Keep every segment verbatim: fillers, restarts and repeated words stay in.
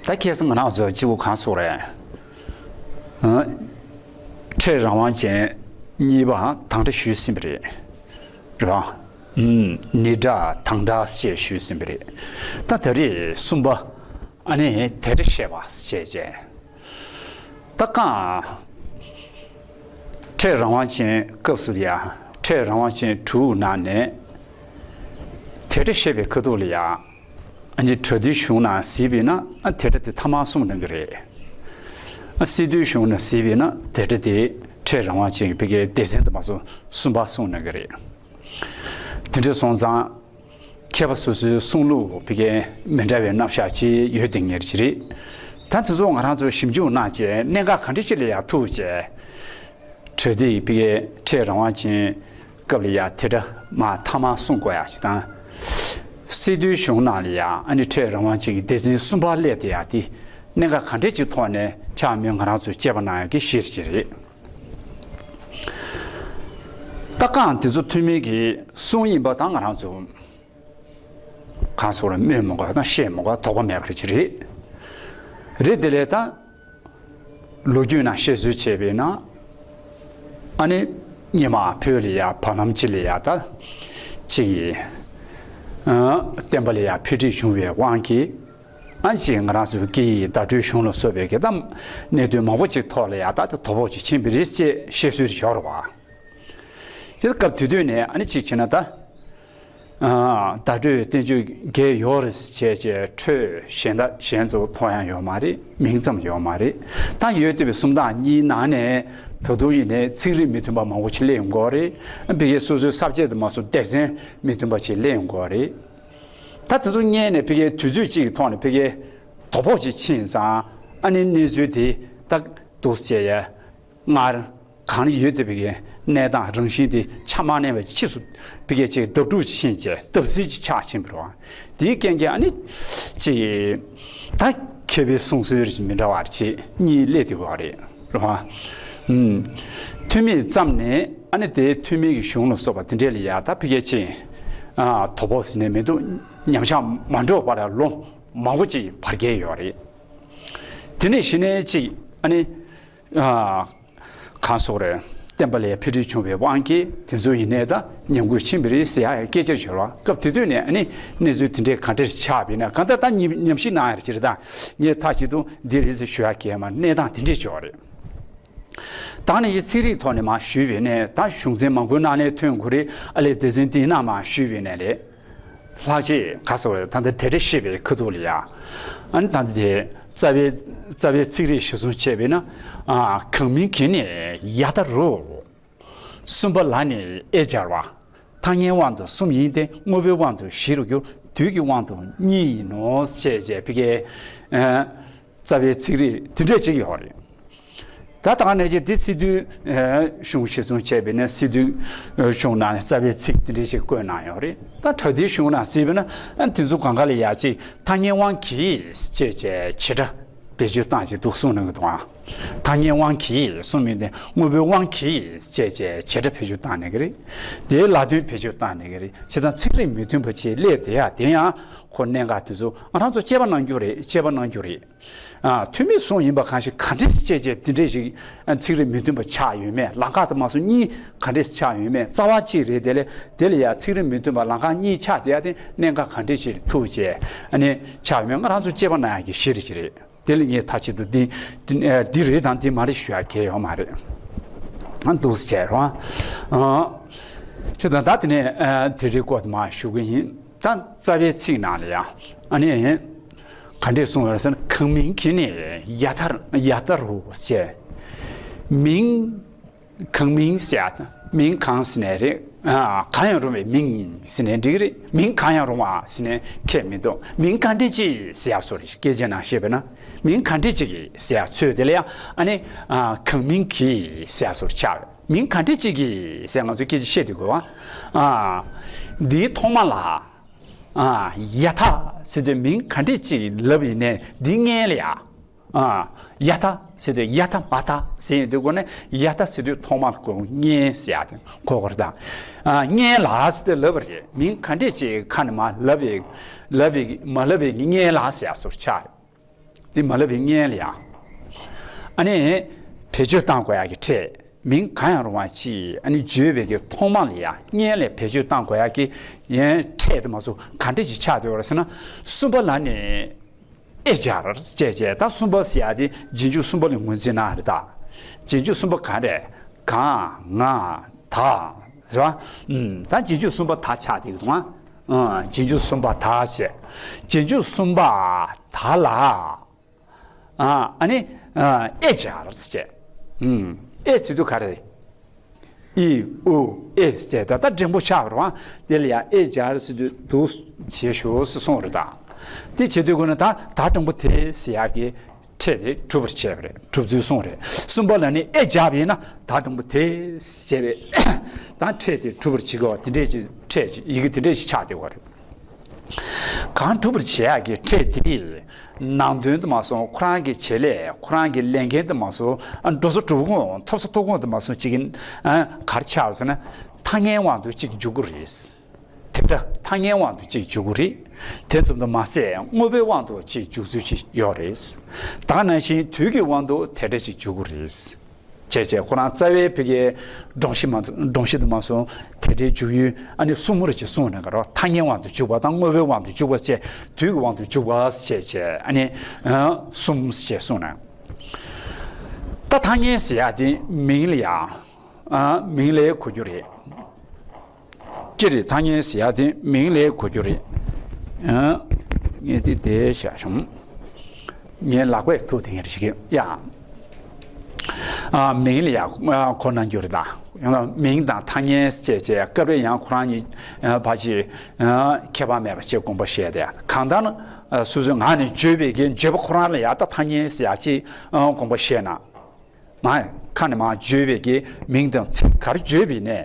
ད་ཁ་སང་ང་རང་ཚོ་སྤྱི་བོ་གང་སོགས་རེད། ཨ། ཕྲད་རང་དབང་ཅན་གཉིས་པ་དང་འདྲ་ཞུས་ཟིན་པ་རེད། རེད་བ། ཨུམ། ནི་སྒྲ་དང་སྒྲ་ཞེས་ཞུས་ཟིན་པ་རེད། ད་ད་རེས་གསུམ་པ། ཨ་ནི་དེ་སྒྲ་བཤད་པ་ཞེས་བྱས། ད་གང་། ཕྲད་རང་དབང་ཅན་སྐབས་སུ་ཡ། ཕྲད་རང་དབང་ཅན་དྲུག་ནང་ནས། དེ་སྒྲ་བཤད་པའི་ཁ་ཐུག་ལ་ཡ། ཨ་ནི་སྒྲ་སྡུད་གཞུང་ནང་གཟིགས་པས་ན། ཨ། དེ་སྒྲ་དེ་ཐ་མ་གསུངས་གནང་གི་རེད། ཨ། སྲིད་དོན་གཞུང་ནང་གཟིགས་པས་ན། དེ་སྒྲ་དེ་ཕྲད་རང་དབང་ཅན་གྱི་ཕ་གིའི་སྡེ་ཚན་དུ་མ་སོང་གསུམ་པ་གསུངས་གནང་གི་རེད། དེ་འདྲ་སོང་ཙང་། མཁས་པ་སོ་སོའི་གསུང་ལུགས་ཕ་གིའི་མི་འདྲ་བའི་རྣམ་གཞག་ཅིག་ཡོད་དེ་ངེས་ཅི་རེད། ད་དེ་ཚོ་ང་རང་ཚོ་ཞིབ་འཇུག་གནང་བྱས་གནད་འགག་ག་འདྲ་ཅིག་ལ་ཡ་ཐུག་བྱས། གྲོས་འདེབས་ཕ་གིའི་ཕྲད་རང་དབང་ཅན་སྐབས་ལ་ཡ་དེ་འདྲ་མ་ཐ་མ་གསུང་དགོས་ཡ་ཅིག་དང་། སྲིད་དོན་གཞུང་ནང་ལ་ཡ་ཨ་ནི་ཕྲད་རང་དབང་ཅན་གྱི་སྡེ་ཚན་གསུམ་པ་སླེབས་དེ་ཡ་དེ་གནད་འགག་ག་འདྲ་ཅིག་ཐོག་ནས་ཆགས་མིན་ང་རང་ཚོས་དཔྱད་པ་གནང་ཡ་གི་གཞི་ཅིག་རེད། ད་གང་དེ་ཚོ་ཐུན་མིན་གྱི་གསུང་ཡིན་པ་དང་ང་རང་ཚོ་གང་སོགས་ལ་སྨོས་མི་དགོས་དང་བཤད་མི་དགོས་དོགས་པ་མེད་པ་ཅིག་རེད། རེད་དེ་ལས་ད། ལོ་རྒྱུས་ནང་བཤད་སྲོལ་བྱས་པས་ན། ཨ་ནི། སྔོན་མ་བོད་ལ་ཡ་བར་ལམ་གཅིག་ལ་ཡ་ད། གཅིག་གིས། ཨ། བསྟན་པ་ལ་ཡ་འཕེལ་འགྲིབ་བྱུང་བའི་དབང་གིས། ཨ་ནི་གཅིག་ང་རང་ཚོའི་སྐད་ཡིག་བརྡ་སྤྲོད་གཞུང་ལ་སོགས་པའི་གི་ད། གནད་དོན་མང་པོ་ཅིག་ཐོག་ལ་ཡ་ད་ད་དོ་ཕོག་ཅིག་ཕྱིན་པ་རེད་ཅེས་བཤད་སྲོལ་ཡོད་རེད་བ། དེ་སྐབས་དེ་དུས་ནས་ཨ་ནི་གཅིག་བྱས་ན་ད། ཨ། བརྡ་སྤྲོད་བསྟན་བཅོས་བརྒྱད་ཡོད་རེད་ཟེར་བྱས་བྱས་འཕྲོས་གཞན་དག་གཞན་ཚོ་མཐོང་ཡ་ཡོད་མ་རེད། མིང་ཙམ་ཡོད་མ་རེད། ད་ཡོད་བསྡད་པའི་སུམ་རྟགས་གཉིས་ནང་ནས་ད་དུང་ཡིན་ནའི་ཚིག་རིས་མི་མཐུན་པ་མང་པོ་ཅིག་སླེབས་ཡོང་གི་རེད། ཕ་གིའི་སོ་སོའི་ས་བཅད་དུ་མ་སོང་སྡེ་ཚན་མི་མཐུན་པ་ཅིག་སླེབས་ཡོང་གི་རེད། ད་དེ་ཚོ་སྔོན་ནས་ཕ་གིའི་དུས་ཚོད་ཅིག་གི་ཐོག་ནས་ཕ་གིའི་དོ་ཕོག་ཅིག་ཕྱིན་ཙང་ཨ་ནི་གནས་ཚུལ་དེ་ད་འདུག་སེ་བྱས་ཡ། སྔར་གང་ཡོད་བསྡད་པའི་གནས་སྟངས་རང་བཞིན་དེ་ཆ་མ་གནས་པའི་ཕྱིས་སུ་ཕ་གིའི་ཅིག་ལྡབ་དྲུག་ཕྱིན་བྱས་ལྡབ་གསིག་ཅིག་ཆགས་ཕྱིན་པ་རེད་བ། དེའི་རྐྱེན་གྱིས་ཨ་ནི་ཅིག་ད་མཁས་པའི་གསུང་སྲོལ་རིགས་མི་འདྲ་བ་ཅིག་གཉིས་སླེབས་བསྡད་ཡོད་རེད་རེད་བ། ཨུམ། ཐུན་མིན་ཙམ་ནས་ཨ་ནི་དེའི་ཐུན་མིན་གྱི་གཞུང་ལ་སོགས་པ་དེ་འདྲས་ལ་ཡ་ད་ཕ་གིའི་ཅིག་ཨ། དོ་ཕོག་ཟེར་ནས་མི་འདུག་ཉམས་ཆག་མ་འགྲོ་བར་ལོ་མང་པོ་ཅིག་བར་བརྒལ་ཡོད་རེད། དེ་ནས་གཞི་ནས་ཅིག་ཨ་ནི། ཨ། གང་སོགས་རེད། བསྟན་པ་ལ་འཕེལ་འགྲིབ་བྱུང་བའི་དབང་གིས་དེ་ཚོ་ཡིན་ནའི་ད་ཉམས་རྒུད་ཕྱིན་པ་རེད་ཟེར་ཡ་སྐད་ཆ་ཤོར་བ། སྐབས་དེ་དུས་ནས་ཨ་ནི་གནས་ཚུལ་དེ་འདྲའི་ག་འདྲ་ཆགས་པ་ཡིན་ན་གང་ལྟར་ད་ཉམས་ཉམས་ཞིབ་གནང་ཡ་ཅིག་རེད། ད་ངས་མཐའ་གཅིག་ཏུ་འདི་རེད་ཟེར་ཞུ་ཡ་གལ་མ་གནས་སྟངས་དེ་འདྲས་ཅིག་ཡོད་རེད། ད་ནི་ཚིག་རིས་ཐོག་ནས་མར་ཞུས་པ་ཡིན་ནའི་ད་གཞུང་ཚན་མང་པོའི་ནང་ནས་ཐོན་དགོས་རེད། ཨ་ལས་སྡེ་ཚན་དེའི་ནང་མར་ཞུས་པ་ཡིན་ནའི་རེད། ལྷག་བཅས་ག་སོགས་རེད། ད་ལྟ་དེ་འདྲ་བཤད་པའི་ཁ་ཐུག་ལ་ཡ། ཨ་ནི་ད་ལྟ་དེ་རྩ་བའི་རྩ་བའི་ཚིག་རིས་གཞིར་བཟུང་བྱས་པས་ན། ཨ། གང་མིང་གིས་ནི་ཡ་མཐའ་རུ། གསུམ་པ་ལ་ནི་དབྱེ་སྦྱར་བ། ཐ་སྙད་དབང་དུ་གསུམ་ཡིན་ཏེ། དངོས་པོའི་དབང་དུ་བཞི་རུ་འགྱུར། དུས་ཀྱི་དབང་དུ་གཉིས་ཡིན་ནོ། ཞེས་བྱས་ཕ་གིའི། ཨ། རྩ་བའི་ཚིག་རིས་དེ་འདྲས་ཅིག་ཡོད་རེད། ད་ད་ག་ནས་ཀྱི་འདི་སྲིད་དུས་གཞུང་གཞིར་བཟུང་བྱས་པས་ན་སྲིད་དུས་གཞུང་ནང་ནས་རྩ་བའི་ཚིག་དེ་འདྲས་ཅིག་བཀོད་གནང་ཡོད་རེད། ད་པྲ་ཏིའི་གཞུང་ནང་གཟིགས་པས་ན་དེ་ཚོ་གང་ག་ལ་ཡ་ཅིག་ཐ་སྙད་དབང་གིས་ཅེས་བྱས་བྱེད་སྒྲ་བེད་སྤྱོད་བཏང་བྱས་འདུག་གསུངས་གནང་གི་འདུག་ཨ། ཐ་སྙད་དབང་གིས་གསུངས་མིན་ཏེ་དངོས་པོའི་དབང་གིས་ཅེས་བྱས་བྱེད་སྒྲ་བེད་སྤྱོད་བཏང་གནང་གི་རེད། དེའི་ལ་དོན་བེད་སྤྱོད་བཏང་གནང་གི་རེད། བྱས་ཙང་ཚིག་རིས་མི་མཐུན་པ་ཅིག་སླེབས་བསྡད་ཡ་དེ་ཡང་ཁོ་གནད་འགག་དེ་ཚོ་ང་རང་ཚོ་དཔྱད་པ་གནང་རྒྱུ་རེད། དཔྱད་པ་གནང་རྒྱུ་རེད། ཨ། ཐུན་མིན་གསུང་ཡིན་པ་གང་ཞིག་ག་འདྲས་སེ་བྱས་བྱས་དེ་འདྲས་ཤིག་ཨ། ཚིག་རིས་མི་མཐུན་པ་ཆགས་ཡོད་མེད། ལམ་ཁ་དུ་མ་སོང་གཉིས་ག་འདྲས་སེ་ཆགས་ཡོད་མེད། རྩ་བ་གཅིག་རེད། དེ་ལས་དེ་ལ་ཡ་ཚིག་རིས་མི་མཐུན་པ་ལམ་ཁ་གཉིས་ཆགས་བསྡད་ཡ་དེ་གནད་འགག་ག་འདྲས་ཤིག་ཐུག་བྱས་ཨ་ནི་ཆགས་ཡོད་མེད། ང་རང་ཚོ་དཔྱད་པ་གནང་ཡ་གི་གཞི་རེད་ཅིག་རེད། དེ་ལ་ངས་མཐའ་གཅིག་ཏུ་འདི་འདི་ཨ། འདི་རེད་དང་འདི་མ་རེད་ཞུ་ཡ་གལ་ཡོད་མ་རེད། ཨ། འདུག་སེ་བྱས་རོགས། ཨ། ཅི་དང་ད་དེ་ནས་ཨ། དེ་རིང་སྐོར་དུ་མ་ཞུ་གི་ཡིན། ད་རྩ་བའི་ཚིག་ནང་ལ་ཡ། ཨ་ནི། ག་འདྲས་གསུངས་ཡོད་ཟེར་ན། གང་མིང་གིས་ནི་ཡ་མཐའ་ཡ་མཐའ་རུ་ཞེས། མིང་། གང་མིང་ཟེར་ཡ། མིང་གང་ཟེར་ནའི་རེད། ཨ། གང་ཡང་རུང་བའི་མིང་ཟེར་ནའི་འགྲིག་གི་རེད། མིང་གང་ཡང་རུང་བ་ཟེར་ནའི་ཁྱད་མི་འདུག་མིང་གང་འདྲ་ཅིག་ཟེར་ཡ་སོགས་རེད། སྐད་ཆའི་ནང་བཤད་པས་ན། མིང་གང་འདྲ་ཅིག་གིས་ཟེར་ཡ་ཚོད་དེ་ལ་ཡ། ཨ་ནི། ཨ། གང་མིང་གིས་ཟེར་ཡ་སོགས་ཆགས་ཡོད། མིང་གང་འདྲ་ཅིག་གིས་ཟེར་ང་ཚོས་སྐད་ཆ་བཤད་དུས་གོ་བ། ཨ། འདིའི་ཐོག་མ་ལ། ཨ། ཡ་མཐའ་ཟེར་དུས་མིང་གང་འདྲ་ཅིག་ལབ་ཡིན་ནའི་འདི་སྔོན་ལ་ཡ། ཨ། ཡ་མཐའ་ཟེར་དུས་ཡ་མཐའ་མ་མཐའ་ཟེར་ཡོང་དུས་གོ་ནས་ཡ་མཐའ་ཟེར་དུས་ཐོག་མ་ལ་གོ་སྔོན་ཟེར་ཡ་དེ་གོ་དགོས་རེད་ད། ཨ། སྔོན་ལ་ཟེར་དུས་ལབ་པ་རེད། མིང་གང་འདྲ་ཅིག་ཁ་ནས་མ་ལབ་པའི་ལབ་པའི་མ་ལབ་པའི་སྔོན་ལ་ཟེར་ཡ་སོགས་ཆགས། འདི་མ་ལབ་པའི་སྔོན་ལ་ཡ། ཨ་ནི་བེད་སྤྱོད་བཏང་དགོས་ཡ་གི་ཕྲད། མིང་གང་ཡང་རུང་བ་ཅིག་ཨ་ནི་བརྗོད་པའི་གི་ཐོག་མ་ལ་ཡ་སྔོན་ལ་བེད་སྤྱོད་བཏང་དགོས་ཡ་གི་ཡན་ཕྲད་དུ་མ་སོང་ག་འདྲ་ཞིག་ཆགས་བསྡད་ཡོད་རེད་ཟེར་ན། གསུམ་པ་ལ་ནི་ཨེ་སྦྱར་ཅེས་བྱས། ད་གསུམ་པ་ཟེར་ཡ་དེ་རྗེས་འཇུག་གསུམ་པ་ལ་ངོས་འཛིན་གནང་རེད་ད། རྗེས་འཇུག་གསུམ་པ་ག་རེ། གང་། ང་། ད། རེད་བ། ཨུམ། ད་རྗེས་འཇུག་གསུམ་པ་ད་ཆགས་བསྡད་ཀྱི་འདུག་ཨ། ཨ། རྗེས་འཇུག་གསུམ་པ་ད་ཞེས། རྗེས་འཇུག་གསུམ་པ་ད་ལ། ཨ། ཨ་ནི། ཨ། ཨེ་སྦྱར་ཟེར། ཨུམ། ཨེ་ཟེར་དུས་ག་རེ། ཨི་ཨུ་ཨེ་ཟེར་ད་ལྟ་འགྲེང་བུ་ཆགས་པ་རེད་བ། དེ་ལ་ཡང་ཨེ་སྦྱར་ཟེར་དུས་འདུག་བྱེད་ཤོག་ཟེར་གསུངས་རེད་ད། དེ་བྱེད་དུས་ཀུན་ན་ད་ད་འགྲེང་བུ་དེ་ཟེར་ཡག་གི་ཕྲད་དེ་གྲུབ་པར་བྱས་པ་རེད། གྲུབ་ཚུལ་གསུངས་རེད། གསུམ་པ་ལ་ནི་ཨེ་སྦྱར་བ་ཡིན་ན་ད་འགྲེང་བུ་དེ་ཟེར་བྱས་པའི་ད་ཕྲད་དེ་གྲུབ་པར་བྱེད་དགོས་པ་དེ་འདྲས་ཀྱི་ཕྲད་ཡི་གེ་དེ་འདྲས་ཞིག་ཆགས་བསྡད་ཡོད་རེད། གང་སྒྲུབ་པར་བྱེད་ཡག་གི་ཕྲད་དེ་ནང་དོན་དུ་མ་སོང་ཁོ་རང་གི་བྱེད་ལས་ཁོ་རང་གི་ལས་འགན་དུ་མ་སོང་འགྲོ་ས་འགྲོ་ཁུངས་ཐོབ་ས་ཐོབ་ཁུངས་དུ་མ་སོང་གཅིག་གི་ག་རེ་ཆགས་ཟེར་ན་ཐ་སྙད་དབང་དུ་གཅིག་འཇུག་གི་རེད། དེ་འདྲ་ཐ་སྙད་དབང་དུ་གཅིག་འཇུག་གི་རེད། དེ་ཙམ་དུ་མ་ཟད་དངོས་པོའི་དབང་དུ་གཅིག་འཇུག་ཚུལ་གཅིག་ཡོད་རེད། ད་ག་ནང་བཞིན་དུས་ཀྱི་དབང་དུ་དེ་འདྲ་གཅིག་འཇུག་གི་རེད། བྱས་བྱས་ཁོ་རང་རྩ་བའི་ཕ་གིའི་སྒྲོམ་གཞི་མ་སྒྲོམ་གཞི་དུ་མ་སོང་དེ་འདྲའི་འཇུག་ཡུལ་ཨ་ནི་གསུམ་རེ་ཅིག་གསུངས་ནས་ག་རེ་ཐ་སྙད་དབང་དུ་འཇུག་པ་དང་དངོས་པོའི་དབང་དུ་འཇུག་པ་བཅས་དུས་ཀྱི་དབང་དུ་འཇུག་པ་བཅས་བྱས་ཨ་ནི་གསུམ་བཅས་གསུངས་ནས། ད་ཐ་སྙད་ཟེར་ཡག་དེ་མིང་ལ་ཡང་མིང་ལ་གོ་རྒྱུ་རེད། ཅི་རེད་ཐ་སྙད་ཟེར་ཡག་དེ་མིང་ལ་གོ་རྒྱུ་རེད། ངས་དེ་དེ་བྱ་བྱུང་། ངའི་ལག་པས་ཐུག་དེ་ངས་ཞིག་ཡ། མིང་ལ་ཡག་གོ་གནང་རྒྱུ་རེད་ད། ཡང་ན་མིང་དང་ཐ་སྙད་ཅེས་བྱས་སྐབས་རེ་ཡང་ཁོ་རང་གཉིས་ཕལ་ཆེར་ཁྱད་པར་མེད་པ་ཅེས་དགོངས་པ་བཞེས་ཏེ་གང་ལྟར་ན་སོ་སོའི་ངག་ནས་བརྗོད་པའི་གི་བརྗོད་པ་ཁོ་རང་ལ་ཡག་ད་ཐ་སྙད་ཟེར་ཡག་ཅིག་དགོངས་པ་བཞེས་ན། མ་ཁ་ནས་མར་བརྗོད་པའི་གི་མིང་དང་ཚིག་ག་རེ་བརྗོད་པ་ཡིན་ནའི་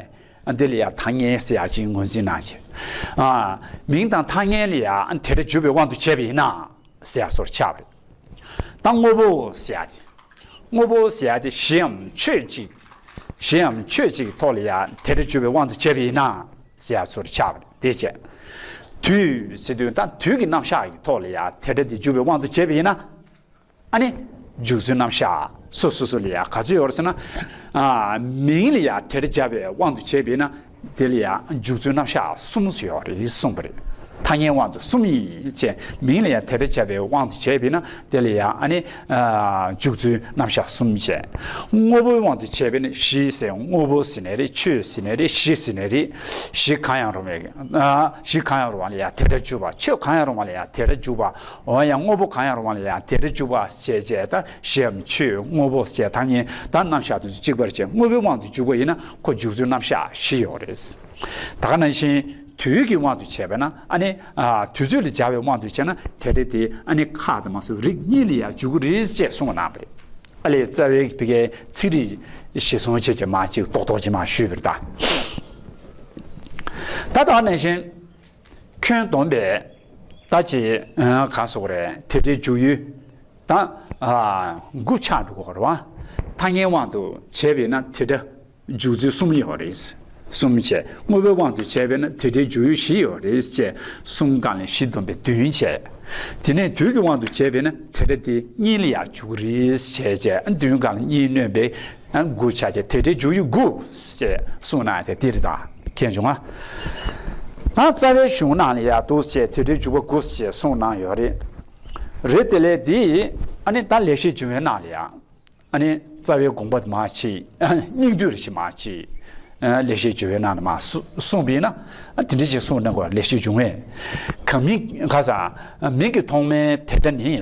འདི་ལ་ཡང་ཐ་སྙད་ཟེར་ཡག་ཅིག་ངོས་འཛིན་གནང་ཞིང་། མིང་དང་ཐ་སྙད་ལ་ཡང་དེ་འདྲ་བརྗོད་པའི་དབང་དུ་བྱས་པ་ཡིན་ན་ཟེར་ཡག་སོར་ཆགས་པ་རེད། ད་དངོས་པོ་ཟེར་ཡག་དེ། དངོས་པོ་ཟེར་ཡག་དེ་གཞིའམ་ཆོས་ཅིག་གཞིའམ་ཆོས་ཅིག་གི་ཐོག་ལ་ཡང་དེ་འདྲ་བརྗོད་པའི་དབང་དུ་བྱས་པ་ཡིན་ན་ཟེར་ཡག་སོར་ཆགས་པ་རེད་དེ་བྱས། དུས་ཟེར་དུས་ད་དུས་ཀྱི་རྣམ་གཞག་གི་ཐོག་ལ་ཡང་དེ་འདྲ་དེ་བརྗོད་པའི་དབང་དུ་བྱས་པ་ཡིན་ན། ཨ་ནི། འཇུག་ཚུལ་རྣམ་གཞག་སོ་སོ་སོ་ལ་ཡང་ག་ཚོད་ཡོད་རེད་ཟེར་ན། ཨ། མིང་ལ་ཡང་དེར་སྦྱར་བའི་དབང་དུ་བྱས་པས་ན་དེ་ལ་ཡང་འཇུག་ཚུལ་རྣམ་གཞག་གསུམ་ཡོད་རེད་གསུངས་པ་རེད། ཐ་སྙད་དབང་དུ་གསུམ་ཡིན་ཅེས་མིང་ལ་ཡང་དེར་སྦྱར་བའི་དབང་དུ་བྱས་པས་ན་དེ་ལ་ཡང་ཨ་ནི། ཨ། འཇུག་ཚུལ་རྣམ་གཞག་གསུམ་བྱས། དངོས་པོའི་དབང་དུ་བྱས་པས་ན་གཞི་ཟེར་དངོས་པོ་ཟེར་ནའི་རེད་ཆོས་ཟེར་ནའི་རེད་གཞི་ཟེར་ནའི་རེད། གཞི་གང་ཡང་རུང་བའི། ཨ། གཞི་གང་ཡང་རུང་བ་ལ་ཡང་དེ་འདྲ་འཇུག་པ་ཆོས་གང་ཡང་རུང་བ་ལ་ཡང་དེ་འདྲ་འཇུག་པ། འོ་ཡང་དངོས་པོ་གང་ཡང་རུང་བ་ལ་ཡང་དེ་འདྲ་འཇུག་པ་ཞེས་བྱས་ད་གཞིའམ་ཆོས་དངོས་པོ་ཞེས་ཐ་སྙད་ད་རྣམ་གཞག་དུས་སུ་གཅིག་པར་བྱས་དངོས་པོའི་དབང་དུ་འཇུག་པ་ཡིན་ན་ཁོ་འཇུག་ཚུལ་རྣམ་གཞག་བཞི་ཡོད་རེད། ད་ག་ནང་བཞིན་དུས་ཀྱི་དབང་དུ་བྱས་པས་ན་ཨ་ནི་དུས་ཚོད་ལ་སྦྱར་བའི་དབང་དུ་བྱས་ན་དེ་འདྲ་དེ་ཨ་ནི་ཁ་དང་མ་སོགས་རིགས་གཉིས་ལ་ཡང་འཇུག་གི་རེད་ཅེས་གསུངས་གནང་བ་རེད། ཨ་ལས་རྩ་བའི་བི་ཀའི་ཚིག་རིས་གཞི་བཟུང་བྱས་ཀྱི་མ་གཅིག་རྡོག་རྡོག་ཅིག་མ་ཞུས་པ་རེད་ད། ད་ད་ག་ནང་བཞིན། ཁྱོན་བསྡོམས་པས་ད་ཅི་གང་སོགས་རེད་དེ་འདྲའི་འཇུག་ཡུལ་ད་དགུ་ཆགས་འགྲོ་གི་རེད་བ། ཐ་སྙད་དབང་དུ་བྱས་པས་ན་དེ་འདྲ་འཇུག་ཚུལ་གསུམ་ཡོད་རེད། གསུམ་བྱས་དངོས་པོའི་དབང་དུ་བྱས་པས་ན་དེ་འདྲའི་འཇུག་ཡུལ་བཞི་ཡོད་རེད་ཅེས་གསུམ་གང་ལས་བཞི་བསྡོམས་པས་བདུན་བྱས། དེ་ནས་དུས་ཀྱི་དབང་དུ་བྱས་པས་ན་དེ་འདྲ་དེ་གཉིས་ལ་ཡང་འཇུག་རེད་བྱས་བྱས་བདུན་གང་ལ་གཉིས་བསྣོན་པས། དགུ་ཆ་ཆེ་དེ་འདྲའི་འཇུག་ཡུལ་དགུ་ཞེས་གསུངས་གནང་དེ་འདིར་དང་མཁྱེན་བྱུང་ང་། ད་རྩ་བའི་གཞུང་ནང་ལ་ཡང་འདུག་ཅེས་དེ་འདྲའི་འཇུག་པ་དགུ་ཞེས་གསུངས་གནང་ཡོད་རེད། རེད་དེ་ལས་འདི་ཨ་ནི་ད་ལེགས་བཤད་འཇུག་པའི་ནང་ལ་ཡང་ཨ་ནི་རྩ་བའི་དགོངས་པ་དེ་མ་ཕྱེ་སྙིང་བསྡུས་རེ་ཞིག་མ་ཕྱེ་ལེགས་བཤད་འཇུག་པའི་ནང་ལ་མ་གསུངས་པས་ན་དེ་འདྲ་ཅིག་གསུངས་གནང་དགོས་ལེགས་བཤད་འཇུག་པའི་གང་མིན་ག་ས་མིང་གི་ཐོག་མའི་དེ་འདྲ་ནི།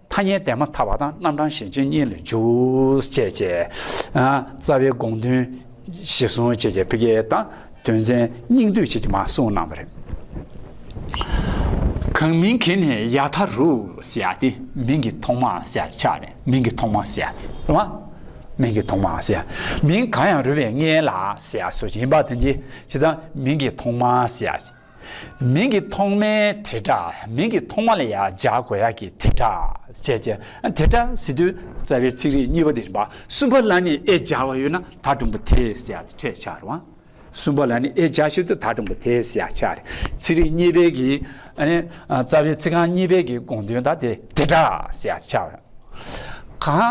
ཐ་སྙད་དེ་མ་ཐག་པ་དང་རྣམ་གྲངས་གཞན་ཅན་གཉིས་ལ་འཇུག་ཅེས་བྱས། རྩ་བའི་དགོངས་དོན་གཞི་བཟུང་བྱས་བྱས་ཕ་གིའི་དང་དོན་ཚན་སྙིང་བསྡུས་བྱས་ཀྱི་མ་གསུངས་གནང་བ་རེད། གང་མིང་གི་ནི་ཡ་ཐ་རུ་ཟེར་ཡ་དེ་མིང་གི་ཐོག་མ་ཟེར་ཡ་དེ་ཆགས་རེད་མིང་གི་ཐོག་མ་ཟེར་ཡ་དེ་རེད་བ། མིང་གི་ཐོག་མ་ཟེར་ཡ་མིང་གང་ཡང་རུང་བའི་སྔོན་ལ་ཟེར་ཡ་སོགས་ཡིན་པ་དེ་འདི་ཇི་ལྟར་མིང་གི་ཐོག་མ་ཟེར་ཡ། མིང་གི་ཐོག་མའི་དེ་སྒྲ་མིང་གི་ཐོག་མ་ལ་ཡང་སྦྱར་དགོས་ཡག་གི་དེ་སྒྲ་བྱས་བྱས་དེ་སྒྲ་ཟེར་དུས་རྩ་བའི་ཚིག་རིས་གཉིས་པ་དེ་རེད་པ། གསུམ་པ་ལ་ནི་ཨེ་སྦྱར་བ་ཡོད་ན་ད་འགྲེང་བུ་དེ་ཟེར་ཡག་དེ་ཕྲད་ཆགས་རེད་བ། གསུམ་པ་ལ་ནི་ཨེ་སྦྱར་ཞིབ་ཏུ་ད་དྲང་པོ་དེ་ཟེར་ཡག་ཆགས་རེད། ཚིག་རིས་གཉིས་པའི་གི་ཨ་ནི་རྩ་བའི་ཚིག་རྐང་གཉིས་པའི་གི་དགོངས་དོན་ད་དེ་དེ་འདྲ་ཟེར་ཡག་ཆགས་རེད། གང་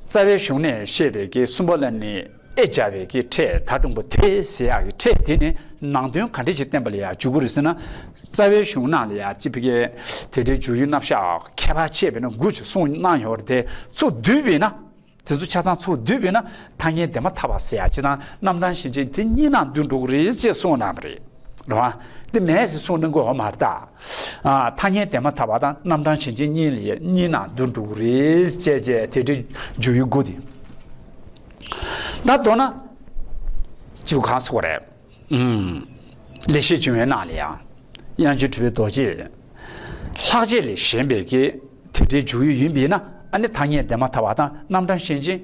རྩ་བའི་གཞུང་ནས་བཤད་པའི་གི་གསུམ་པ་ལ་ནི་ཨེ་སྦྱར་བའི་གི་ཕྲད་ད་དྲང་པོ་དེ་ཟེར་ཡག་གི་ཕྲད་དེ་ནི་ནང་དོན་ག་འདྲ་ཞིག་བསྟན་པ་ལ་ཡང་འཇུག་གི་རེད་ཟེར་ན། རྩ་བའི་གཞུང་ནང་ལ་ཡང་སྤྱི་ཕ་གིའི་དེ་འདྲའི་འཇུག་ཡུལ་རྣམ་གཞག་ཁྱད་པར་ཕྱེ་བས་ན་དགུ་ཅིག་གསུངས་གནང་ཡོད་རེད་དེ། ཚུར་བསྡུས་པས་ན། དེ་ཚོ་ཆ་ཚང་ཚུར་བསྡུས་པས་ན་ཐ་སྙད་དེ་མ་ཐག་པ་ཟེར་ཡག་ཅིག་དང་རྣམ་གྲངས་གཞན་ཅན་དེ་གཉིས་ནང་འདུ་འགྲོ་གི་རེད་ཅེས་གསུངས་གནང་བ་རེད། རེད་བ། དེ་མེད་ཟེར་གསུངས་གནང་དགོས་ཡོད་མ་རེད་ད། ཨ། ཐ་སྙད་དེ་མ་ཐག་པ་དང་རྣམ་གྲངས་གཞན་ཅན་གཉིས་ལ་གཉིས་ནང་འདུ་འགྲོ་གི་རེད་ཅེས་བྱས་དེ་འདྲའི་འཇུག་ཡུལ་དགུ་དེ། ད་མདོར་ན། སྤྱི་བོ་གང་ཟེར་བ་རེད། ཨུམ། ལེགས་བཤད་ལྗོན་དབྱངས་ནང་ལ་ཡང་། དབྱངས་ཅན་གྲུབ་པའི་རྡོ་རྗེས། ལྷག་བཅས་ལས་གཞན་པའི་གི་དེ་འདྲའི་འཇུག་ཡུལ་ཡིན་པས་ན་ཨ་ནི་ཐ་སྙད་དེ་མ་ཐག་པ་དང་རྣམ་གྲངས་གཞན་ཅན་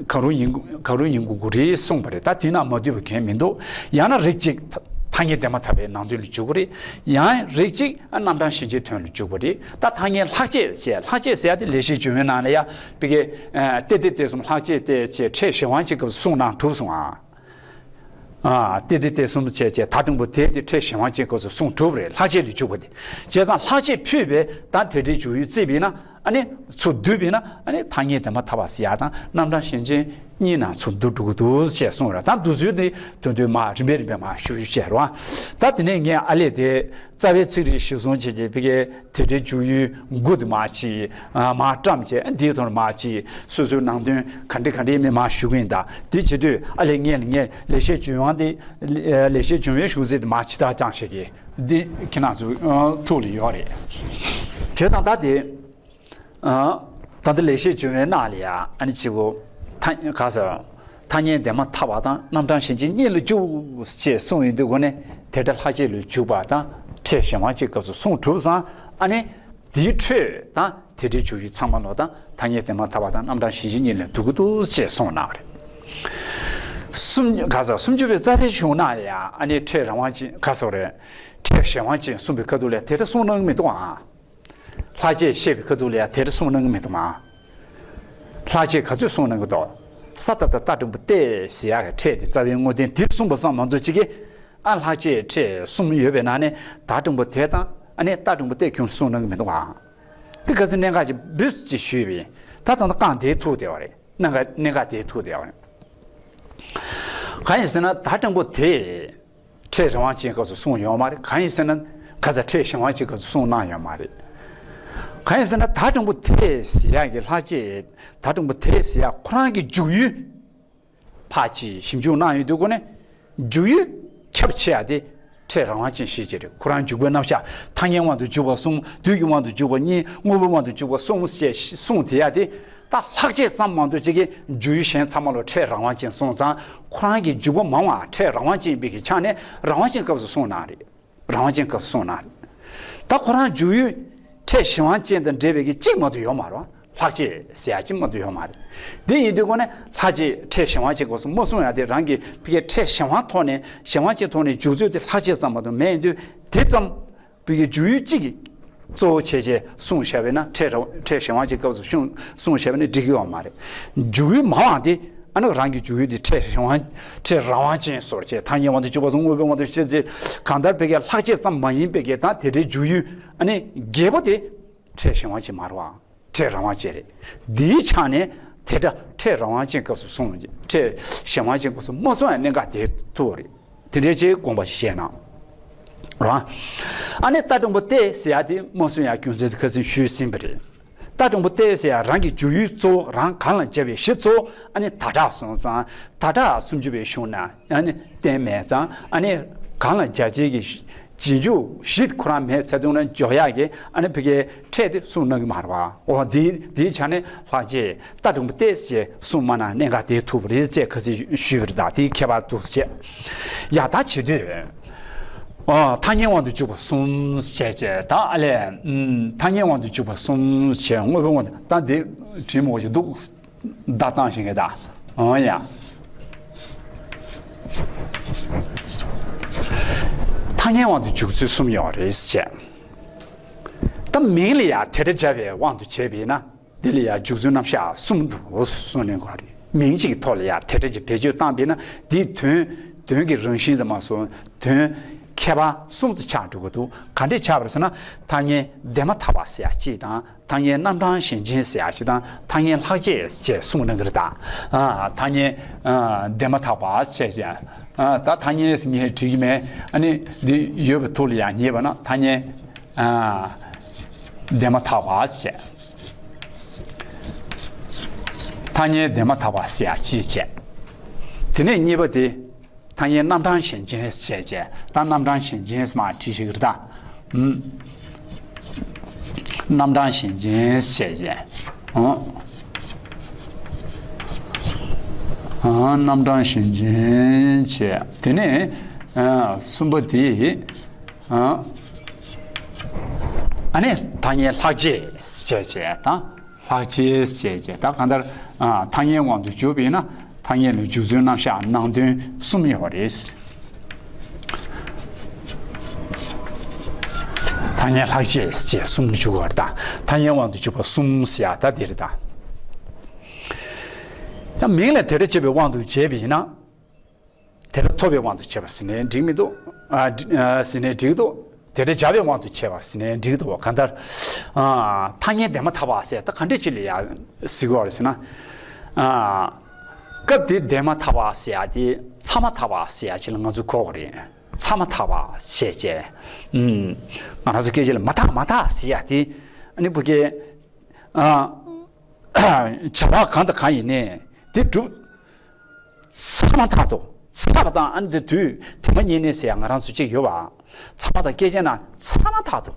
གང་རུང་ཡིན་གང་རུང་ཡིན་དགོས་ཀྱི་རེད་གསུངས་པ་རེད། ད་དེ་ནང་མ་འདུས་པ་གང་ཡང་མི་འདུག་ཡང་ན་རིགས་གཅིག་ཐ་སྙད་དེ་མ་ཐག་པའི་ནང་དོན་ལ་འཇུག་གི་རེད། ཡང་རིགས་གཅིག་རྣམ་གྲངས་གཞན་ཅན་དོན་ལ་འཇུག་པ་རེད། ད་ཐ་སྙད་ལྷག་བཅས་ཟེར་ལྷག་བཅས་ཟེར་ཡ་དེ་ལེགས་བཤད་ལྗོན་དབྱངས་ནང་ལ་ཡ་བི་གེ་ཏེ་ཏེ་ཏེ་གསུམ་ལྷག་བཅས་ཏེ་ཕྲད་གཞན་དབང་ཅན་སྐབས་སུ་གསུངས་གནང་གྲུབ་སོང་ཨ། ཨ། ཏེ་ཏེ་ཏེ་གསུམ་བྱས་བྱས་ད་དྲང་པོ་དེ་དེ་ཕྲད་གཞན་དབང་ཅན་སྐབས་སུ་གསུངས་གྲུབ་རེད། ལྷག་བཅས་ལས་འཇུག་པ་དེ། བྱས་ཙང་ལྷག་བཅས་ཕུད་པའི་ད་དེ་འདྲའི་འཇུག་ཡུལ་བརྩིས་པས་ན་ཨ་ནི་ཚུར་བསྡུས་པས་ན་ཨ་ནི་ཐ་སྙད་དེ་མ་ཐག་པ་ཟེར་ཡ་དང་རྣམ་གྲངས་གཞན་ཅན་གཉིས་ནང་ཚུར་བསྡུ་འགྲོ་གི་འདུག་ཅེས་གསུངས་རེད། ད་འདུ་ཚུལ་དེ་དོན་དོན་མ་རིམ་པས་རིམ་པས་མ་ཞུ་ཞུ་བྱས་རོགས། ད་དེ་ནས་ངས་ཨ་ལས་དེ། རྩ་བའི་ཚིག་རིས་གཞིར་བཟུང་བྱས་ཀྱི་བི་གེ་དེ་འདྲའི་འཇུག་ཡུལ་དགུ་དེ་མ་གཅིག་མ་བཀྲམ་བྱས་འདིའི་ཐོག་མ་གཅིག་སོ་སོའི་ནང་དོན་ག་འདྲ་ག་འདྲ་མེད་མ་ཞུ་གི་ཡིན། ད་དེ་བྱེད་དུས་ཨ་ལས་ངས་ངས་ལེགས་བཤད་ལྗོན་དབྱངས་དེ་ལེགས་བཤད་ལྗོན་དབྱངས་ཞུ་ཚིག་དེ་མ་གཅིག་ད་ཅང་བཤད་ཀྱི་འདི་ཁྱེད་རང་ཚོ་ཐུགས་ལ་ཡོད་རེད། བྱས་ཙང་ད་དེ། ད་ལྟ་ལེགས་བཤད་ལྗོན་དབྱངས་ནང་ལ་ཡ་ཨ་ནི་གཅིག་པོ་ཐ་ག་ཟེར། ཐ་སྙད་དེ་མ་ཐག་པ་དང་རྣམ་གྲངས་གཞན་ཅན་གཉིས་ལ་འཇུག་ཅེས་གསུངས་ཡོད་དུས་སྒོ་ནས་དེ་འདྲ་ལྷག་བཅས་ལས་འཇུག་པ་དང་ཕྲད་གཞན་དབང་ཅན་སྐབས་སུ་གསུངས་གྲུབ་ཙང་ཨ་ནི་དེའི་འཕྲོས་དང་དེ་འདྲའི་འཇུག་ཡུལ་ཚང་མ་ལོ་དང་ཐ་སྙད་དེ་མ་ཐག་པ་དང་རྣམ་གྲངས་གཞན་ཅན་གཉིས་ལ་འདུ་གི་འདུག་ཅེས་གསུངས་གནང་བ་རེད། གསུམ་ག་ཟེར་སུམ་ཅུ་པའི་རྩ་བའི་གཞུང་ནང་ལ་ཡ་ཨ་ནི་ཕྲད་རང་དབང་ཅན་ག་ཟེར་རེད། ཕྲད་གཞན་དབང་ཅན་གསུངས་པའི་ཁ་ཐུག་ལ་དེ་འདྲ་གསུངས་གནང་གི་མི་འདུག་ཨ། ལྷག་བཅས་བཤད་པའི་ཁ་ཐུག་ལ་ཡང་དེ་འདྲ་གསུངས་གནང་གི་མི་འདུག་མ། ལྷག་བཅས་ག་ཚོད་གསུངས་གནང་གི་འདུག་ས་ཏ་བཏགས་སྟ་འགྲེང་བུ་སྟེ་ཟེར་ཡག་གི་ཕྲད་དེ་རྩ་བའི་དངོས་བསྟན་འདིར་གསུངས་པ་ཙམ་མ་གཏོགས་ཅིག་གིས་ཨ་ལྷག་བཅས་ཕྲད་གསུམ་ཡོད་པའི་ནང་ནས་སྟ་འགྲེང་བུ་དེ་དང་ཨ་ནི་སྟ་འགྲེང་བུ་སྟེ་ཁྱོན་གསུངས་གནང་གི་མི་འདུག་ག་དེ་ག་ཚོད་གནད་འགག་ཅིག་འབུས་ཅིག་ཞུས་པས་ད་ད་ལྟ་རྐང་དེའི་ཐུག་བསྡད་པ་རེད། གནད་འགག་གནད་འགག་དེའི་ཐུག་བསྡད་པ་རེད། གང་ཡིན་ཟེར་ན་སྟ་འགྲེང་བུ་དེ། ཕྲད་རང་དབང་ཅན་སྐབས་སུ་གསུངས་ཡོད་མ་རེད། གང་ཡིན་ཟེར་ན་ག་ས་ཕྲད་གཞན་དབང་ཅན་སྐབས་སུ་གསུངས་གནང་ཡོད་མ་རེད། གང་ཡིན་ཟེར་ན་སྟ་འགྲེང་བུ་དེ་ཟེར་ཡག་གི་ལྷག་བཅས་སྟ་འགྲེང་བུ་དེ་ཟེར་ཡག་ཁོ་རང་གི་འཇུག་ཡུལ་ཕར་ཅིག་ཞིབ་འཇུག་གནང་ཡོད་དུས་སྒོ་ནས་འཇུག་ཡུལ་ཁྱབ་ཆེ་ཡག་དེ་ཕྲད་རང་དབང་ཅན་ཞེས་བྱ་རེད། ཁོ་རང་འཇུག་པའི་རྣམ་གཞག་ཐ་སྙད་དབང་དུ་འཇུག་པ་གསུམ་དུས་ཀྱི་དབང་དུ་འཇུག་པ་གཉིས་དངོས་པོའི་དབང་དུ་འཇུག་པ་གསུམ་ཞེས་གསུངས་དེ་ཡག་དེ་ད་ལྷག་བཅས་ཙམ་མ་གཏོགས་ཅིག་གིས་འཇུག་ཡུལ་གཞན་ཚང་མ་ལ་ཕྲད་རང་དབང་ཅན་གསུངས་ཙང་། ཁོ་རང་གི་འཇུག་པ་མང་བ་ཕྲད་རང་དབང་ཅན་ཡིན་པའི་གི་ཆ་ནས་རང་དབང་ཅན་སྐབས་སུ་གསུངས་གནང་རེད། རང་དབང་ཅན་སྐབས་སུ་གསུངས་གནང་རེད། ད་ཁོ་རང་འཇུག་ཡུལ་ཕྲད་གཞན་དབང་ཅན་དང་འབྲེལ་བའི་གི་གཅིག་མ་གཏོགས་ཡོད་མ་རེད། ལྷག་བཅས་ཟེར་ཡ་གཅིག་མ་གཏོགས་ཡོད་མ་རེད། དེ་ཡིན་དུས་སྒོ་ནས་ལྷག་བཅས་ཕྲད་གཞན་དབང་ཅན་སྐབས་སུ་མ་གསུངས་ཡ་དེ་རང་གི་ཕ་གིའི་ཕྲད་གཞན་དབང་ཐོག་ནས་གཞན་དབང་ཅན་ཐོག་ནས་འཇུག་ཚུལ་དེ་ལྷག་བཅས་ཙམ་མ་གཏོགས་མེད་ཡིན་དུས་དེ་ཙམ། བོད་ཀྱི་འཇུག་ཡུལ་གཅིག་གི་གཙོ་བོ་བྱས་བྱས་གསུངས་བཞག་པས་ན་ཕྲད་རང་ཕྲད་གཞན་དབང་ཅན་སྐབས་སུ་གསུངས་གསུངས་བཞག་པས་ན་འགྲིག་གི་ཡོད་མ་རེད། འཇུག་ཡུལ་མང་བ་དེ་ཨ་ནི་རང་གི་འཇུག་ཡུལ་དེ་ཕྲད་གཞན་དབང་ཕྲད་རང་དབང་ཅན་སོར་བྱས་ཐ་སྙད་དབང་དུ་འཇུག་པ་སོགས་དངོས་པོའི་དབང་དུ་བྱས་ཚེ་གང་ལྟར་བོད་ཀྱི་ལྷག་བཅས་ཙམ་མ་ཡིན་པའི་གི་ད་དེ་འདྲའི་འཇུག་ཡུལ་ཨ་ནི་རྒྱས་པོ་དེ་ཕྲད་གཞན་དབང་ཅན་མ་རེད་བ། ཕྲད་རང་དབང་ཅན་རེད། འདིའི་ཆ་ནས་དེ་འདྲ་ཕྲད་རང་དབང་ཅན་སྐབས་སུ་གསུངས་ཕྲད་གཞན་དབང་ཅན་སྐབས་སུ་མ་གསུངས་ཡང་གནད་འགག་དེ་ཐུག་རེད། དེ་འདྲའི་ཅིག་དགོངས་པ་ཞིག་བཞེས་གནང་། རང་། ཨ་ནི་སྟ་འགྲེང་བུ་སྟེ་ཟེར་ཡ་དེ་མ་གསུང་ཡ་རྒྱུ་མཚན་ཁ་སང་ཞུས་ཟིན་པ་རེད། སྟ་འགྲེང་བུ་སྟེ་ཟེར་ཡ་རང་གི་འཇུག་ཡུལ་གཙོ་བོ་རང་གང་ལ་སྦྱར་བའི་གཞི་གཙོ་བོ་ཨ་ནི་ད་དྲག་སོང་ཙང་ད་དྲག་སུམ་ཅུ་པའི་གཞུང་ན་ཨ་ནི་བསྟན་མེད་ཙང་ཨ་ནི་གང་ལ་སྦྱར་བྱེད་ཀྱི་རྗེས་འཇུག་གཞི་ཁོ་རང་མེད་ཚར་དུས་ན་འཇོག་ཡག་གི་ཨ་ནི་བི་གའི་ཕྲད་དེ་གསུང་གནང་གི་མ་རེད་བ། འོ་དེའི་དེའི་ཆ་ནས་ལྷག་བཅས་སྟ་འགྲེང་བུ་སྟེ་ཞེས་གསུངས་མ་གནང་གནད་འགག་དེ་ཐུག་པ་རེད་ཅེས་ཁ་སང་ཞུས་པ་རེད། ད་དེའི་ཁྱད་པར་འདུག་ཅེས། ཡ་ད་བྱེད་དུས། ཨ། ཐ་སྙད་དབང་དུ་འཇུག་པ་གསུམ་བྱས་བྱས་ད་ཨ་ལས། ཨུམ། ཐ་སྙད་དབང་དུ་འཇུག་པ་གསུམ་བྱས་དངོས་པོའི་དབང་དུ་ད་འདི་བྲིས་མོ་ཞིག་འདུག་བརྡ་བཏང་ཞིག་གི་ད། ཨང་ཡ། ཐ་སྙད་དབང་དུ་འཇུག་ཚུལ་གསུམ་ཡོད་རེད་བྱས། ད་མིང་ལ་ཡང་དེ་འདྲ་སྦྱར་བའི་དབང་དུ་བྱས་པས་ན། འདི་ལ་ཡང་འཇུག་ཚུལ་རྣམ་གཞག་གསུམ་དུ་གསུངས་ནས་གོ་རེད། མིང་གཅིག་གི་ཐོག་ལ་ཡང་དེ་འདྲ་ཅིག་བེད་སྤྱོད་བཏང་པས་ན་འདིའི་དོན་ དོན་གྱི་རང་བཞིན་དུ་མ་སོང་དོན་ཁྱད་པར་གསུམ་དུ་ཆགས་འགྲོ་གི་འདུག་ག་འདྲས་ཆགས་པ་རེད་ཟེར་ན། ཐ་སྙད་འདས་མ་ཐག་པ་ཟེར་ཡ་གཅིག་དང་། ཐ་སྙད་རྣམ་གྲངས་གཞན་ཅན་ཟེར་ཡ་གཅིག་དང་། ཐ་སྙད་ལྷག་བཅས་ཅེས་གསུངས་གནང་གི་རེད་ད། ཨ། ཐ་སྙད་ཨ། འདས་མ་ཐག་པ་ཟེར་བྱས། ཨ། ད་ཐ་སྙད་ཟེར་ངས་བྲིས་ཀྱི་མེད། ཨ་ནི་འདི་ཡོད་པའི་ཐོག་ལ་ཡང་ཉེས་པ་ན་ཐ་སྙད་ཨ། འདས་མ་ཐག་པ་ཟེར་བྱས། ཐ་སྙད་འདས་མ་ཐག་པ་ཟེར་ཡ་གཅིག་བྱས། དེ་ནས་གཉིས་པ་དེ། ཐ་སྙད་རྣམ་གྲངས་གཞན་ཅན་ཞེས་བྱས། ད་རྣམ་གྲངས་གཞན་ཅན་མར་བྲིས་ཤིག་རེད་ད། ཨུམ། རྣམ་གྲངས་གཞན་ཅན་ཞེས་བྱས། ཨོ། ཨ། རྣམ་གྲངས་གཞན་ཅན་བྱས། དེ་ནས་ཨ། གསུམ་པ་དེ། ཨ། ཨ་ནི་ཐ་སྙད་ལྷག་བཅས་ཞེས་བྱས་དང་། ལྷག་བཅས་ཞེས་བྱས། ད་གང་ལྟར་ཨ། ཐ་སྙད་དབང་དུ་འཇུག་པ་ཡིན་ན་ཐ་སྙད་ལ་འཇུག་ཚུལ་རྣམ་གཞག་ནང་དོན་གསུམ་ཡོད་རེད། ཐ་སྙད་ལྷག་བཅས་ཞེས་གསུམ་འཇུག་པ་རེད་ད། ཐ་སྙད་དབང་དུ་འཇུག་པ་གསུམ་ཟེར་ཡ་ད་དེ་རེད་ད། ཡང་མིང་ལ་དེ་འདྲ་བྱས་པའི་དབང་དུ་བྱས་པ་ཡིན་ན། དེ་འདྲ་ཐོབ་པའི་དབང་དུ་བྱས་པ་ཟེར་ནའི་འགྲིག་མི་འདུག་ཨ། འགྲིག་ཨ། ཟེར་ནའི་འགྲིག་འདུག་དེ་འདྲ་སྦྱར་བའི་དབང་དུ་བྱས་པ་ཟེར་ནའི་འགྲིག་འདུག་གང་ལྟར་ཨ། ཐ་སྙད་འདས་མ་ཐག་པ་ཟེར་ད་ག་འདྲ་ཅིག་ལ་ཡ་ཟེར་དགོས་རེད་ཟེར་ན། ཨ། སྐབས་དེ་འདས་མ་ཐག་པ་ཟེར་ཡ་དེ་ཚར་མ་ཐག་པ་ཟེར་ཡ་ཅིག་ལ་ང་ཚོ་གོ་དགོས་རེད། ཚར་མ་ཐག་པ་ཞེས་བྱས། ཨུམ། ང་རང་ཚོ་སྐད་ཆ་ལ་མ་ཐག་མ་ཐག་ཟེར་ཡ་དེ་ཨ་ནི་བོད་སྐད། ཨ། བྱ་བ་གང་དང་གང་ཡིན་ནའི་དེ་སྒྲུབ། ཚར་མ་ཐག་ཏུ་ཚར་བ་དང་། ཨ་ནི་དེ་དུས་དེ་མ་ཉིད་ནས་ཟེར་ཡ་ང་རང་ཚོ་གཅིག་ཡོད་པ། ཚར་མ་དང་སྐད་ཆ་ན་ཚར་མ་ཐག་ཏུ།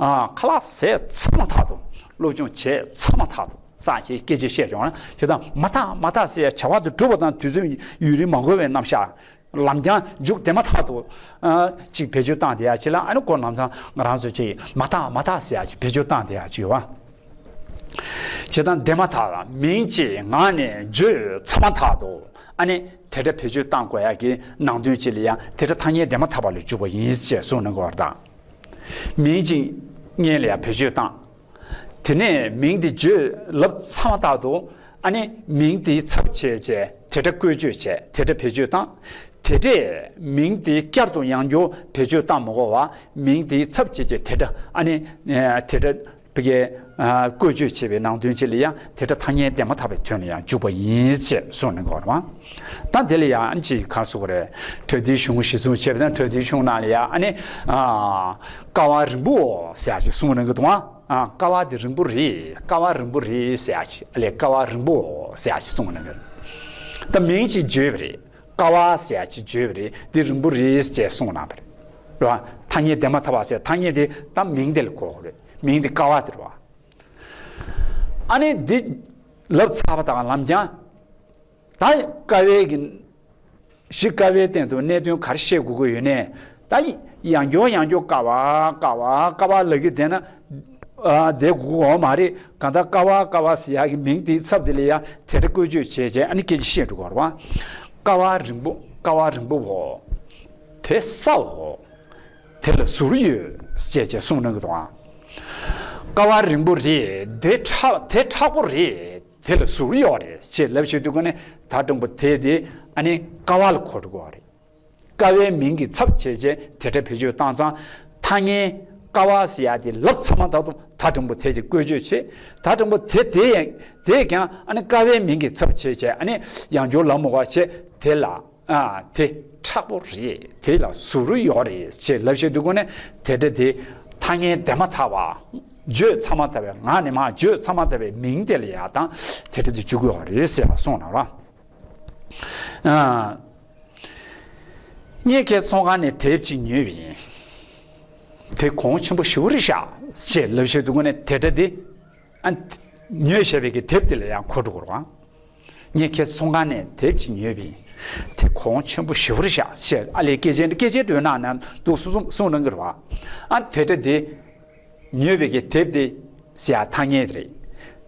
ཨ། ཁ་ལག་ཟས་ཚར་མ་ཐག་ཏུ། སློབ་སྦྱོང་བྱས་ཚར་མ་ཐག་ཏུ་སང་ཞེས་སྐད་ཆ་བཤད་ཡོང་ན། དེ་དང་མ་ཐག་མ་ཐག་ཟེར་ཡ་བྱ་བ་དེ་སྒྲུབ་པ་དང་དུས་ཚོད་ཡུན་རིང་མ་འགོར་བའི་རྣམ་གཞག་ལམ་རྐྱང་མཇུག་དེ་མ་ཐག་ཏུ་ཨ་ཅིག་བེད་སྤྱོད་བཏང་བསྡད་ཡ་ཅིག་ལ། ཨ་ནི་ཁོ་ལམ་སང་ང་རང་ཚོ་ཅིག་མ་ཐག་མ་ཐག་ཟེར་ཡ་ཅིག་བེད་སྤྱོད་བཏང་བསྡད་ཡ་ཅིག་ཡོད་པ། བྱས་ཙང་འདས་མ་ཐག་ལ་མིང་ཅིག་ངག་ནས་བརྗོད་ཚར་མ་ཐག་ཏུ། ཨ་ནི་དེ་འདྲ་བེད་སྤྱོད་བཏང་དགོས་ཡ་གི་ནང་དོན་ཅིག་ལ་ཡང་དེ་འདྲ་ཐ་སྙད་འདས་མ་ཐག་པ་ལ་འཇུག་པ་ཡིན་ཞེས་གསུངས་གནང་གི་ཡོད་རེད་ད། མིང་ཅིག་སྔོན་ལ་ཡང་བེད་སྤྱོད་བཏང་། དེ་ནས་མིང་དེ་བརྗོད་ལབ་ཚར་མ་ཐག་ཏུ། ཨ་ནི་མིང་དེའི་ཚབ་བྱས་བྱས་དེ་འདྲ་བཀོལ་སྤྱོད་བྱས། དེ་འདྲ་བེད་སྤྱོད་བཏང་། དེ་འདྲས་མིང་དེ་བསྐྱར་དུ་ཡང་བསྐྱར་བེད་སྤྱོད་བཏང་མ་དགོས་པ། མིང་དེའི་ཚབ་བྱས་བྱས་དེ་འདྲ། ཨ་ནི་ཨ་དེ་འདྲ་བི་གའི་ཨ་བཀོལ་སྤྱོད་བྱས་པའི་ནང་དོན་ཅིག་ལ་ཡང་དེ་འདྲ་ཐ་སྙད་འདས་མ་ཐག་པའི་དོན་ལ་ཡང་འཇུག་པ་ཡིན་ཞེས་གསུངས་གནང་གི་ཡོད་རེད་པ། ད་དེ་ལ་ཡང་ཨ་ནི་ཅིག་ག་རེ་ཟེར་དགོས་རེད། པྲ་ཏིའི་གཞུང་གཞི་བཟུང་བྱས་པ་དང་། པྲ་ཏིའི་གཞུང་ནང་ལ་ཡང་ཨ་ནི་ཨ་ཀ་བ་རིང་པོ་ཟེར་ཡ་ཅིག་གསུངས་གནང་གི་འདུག་པ། ཨ། ཀ་བ་དེ་རིང་པོ་རེད། ཀ་བ་རིང་པོ་རེད་ཟེར་ཡ་ཅིག་ཨ་ལས་ཀ་བ་རིང་པོ་ཟེར་ཡ་ཅིག་གསུངས་གནང་གི། ད་མིང་ཅིག་བརྗོད་པ་རེད། ཀ་བ་ཟེར་ཡ་ཅིག་བརྗོད་པ་རེད། འདི་རིང་པོ་རེད་ཅེས་གསུངས་གནང་བ་རེད། རེད་པ། ཐ་སྙད་འདས་མ་ཐག་པ་ཟེར་ཐ་སྙད་དེ་ད་མིང་དེ་ལ་གོ་དགོས་རེད། མིང་དེ་ཀ་བ་དེ་རེད་པ། ཨ་ནི་འདི་ལབ་ཚར་བ་དང་ལམ་རྐྱང་། ད་ཀ་བའི་གི་གཞི་ཀ་བའི་སྟེང་དུ་གནད་དོན་ག་རེ་བཤད་དགོས་ཀྱི་ཡོད་ནའི། ད་ཡང་བསྐྱར་ཡང་བསྐྱར་ཀ་བ་ཀ་བ་ཀ་བ་ལབ་ཀྱི་བསྡད་ན་ཨ་བསྡད་དགོས་ཀྱི་ཡོད་མ་རེད། གང་ལྟར་ཀ་བ་ཀ་བ་ཟེར་ཡག་གི་མིང་དེའི་ཚབ་དེ་ལ་ཡང་དེ་འདྲ་བཀོལ་སྤྱོད་བྱས་བྱས་ཨ་ནི་སྐད་ཆ་བཤད་འགྲོ་གི་ཡོད་རེད་པ། ཀ་བ་རིང་པོ་ཀ་བ་རིང་པོ་བོ། དེ་སྲབ་བོ། དེ་ལ་ཟུར་ཡོད་ཅེས་བྱས་གསུངས་གནང་གི་འདུག་ཨ། ཀ་བ་རིང་པོ་རེད། དེ་མཁྲེགས་དེ་མཁྲེགས་པོ་རེད། དེ་ལ་ཟུར་ཡོད་རེད་ཅེས་ལབ་བྱེད་དུས་ཀ་ནས་ད་དྲང་པོ་དེ་དེ་ཨ་ནི་ཀ་བ་ལ་གོ་འགྲོ་གི་རེད། ཀ་བའི་མིང་གི་ཚབ་བྱས་བྱས་དེ་འདྲ་བེད་སྤྱོད་བཏང་ཙང་། ཐ་སྙད་ཀ་བ་ཟེར་ཡ་དེ་ལབ་ཚར་མ་ཐག་ཏུ་ད་དྲང་པོ་དེ་དེ་བཀོལ་སྤྱོད་བྱེད། ད་དྲང་པོ་དེ་དེ་ཡང་དེས་ཀྱང་ཨ་ནི་ཀ་བའི་མིང་གི་ཚབ་བྱས་བྱས་ཨ་ནི་ཡང་བསྐྱར་ལབ་མ་དགོས་པ་བྱས་དེ་ལ། ཨ། དེ་མཁྲེགས་པོ་རེད། དེ་ལ་ཟུར་ཡོད་རེད་ཅེས་ལབ་བྱེད་དུས་ཀ་ནས་དེ་འདྲ་དེ་ཐ་སྙད་འདས་མ་ཐག་པ། བརྗོད་ཚར་མ་ཐག་པའི་ངག་ནས་མར་བརྗོད་ཚར་མ་ཐག་པའི་མིང་དེ་ལ་ཡང་དང་དེ་འདྲ་དེ་འཇུག་གི་ཡོད་རེད་ཟེར་བ་གསུངས་གནང་བ། ཨ། ངས་ཁྱེད་ཚོང་ཁང་ནས་དེབ་ཅིག་ཉོས་པ་ཡིན། དེ་གོང་ཆེན་པོ་ཞེ་པོ་རེད་ཤག་ཅེས་ལབ་བྱེད་དུས་ཀ་ནས་དེ་འདྲ་དེ། ཨ། ཉོས་བཞག་པའི་གི་དེབ་དེ་ལ་ཡང་གོ་འགྲོ་གི་རེད་པ། ངས་ཁྱེད་ཚོང་ཁང་ནས་དེབ་ཅིག་ཉོས་པ་ཡིན། དེ་གོང་ཆེན་པོ་ཞེ་པོ་རེད་ཤག་ཅེས་ཨ་ལས་སྐད་ཆ་འདི་སྐད་ཆ་འདྲ་ནང་ན་འདུག་གསུངས་གསུངས་གནང་གི་རེད་པ། ཨ། དེ་འདྲ་དེ་ཉོས་པའི་གི་དེབ་དེ་ཟེར་ཡ་ཐ་སྙད་དེ་རེད།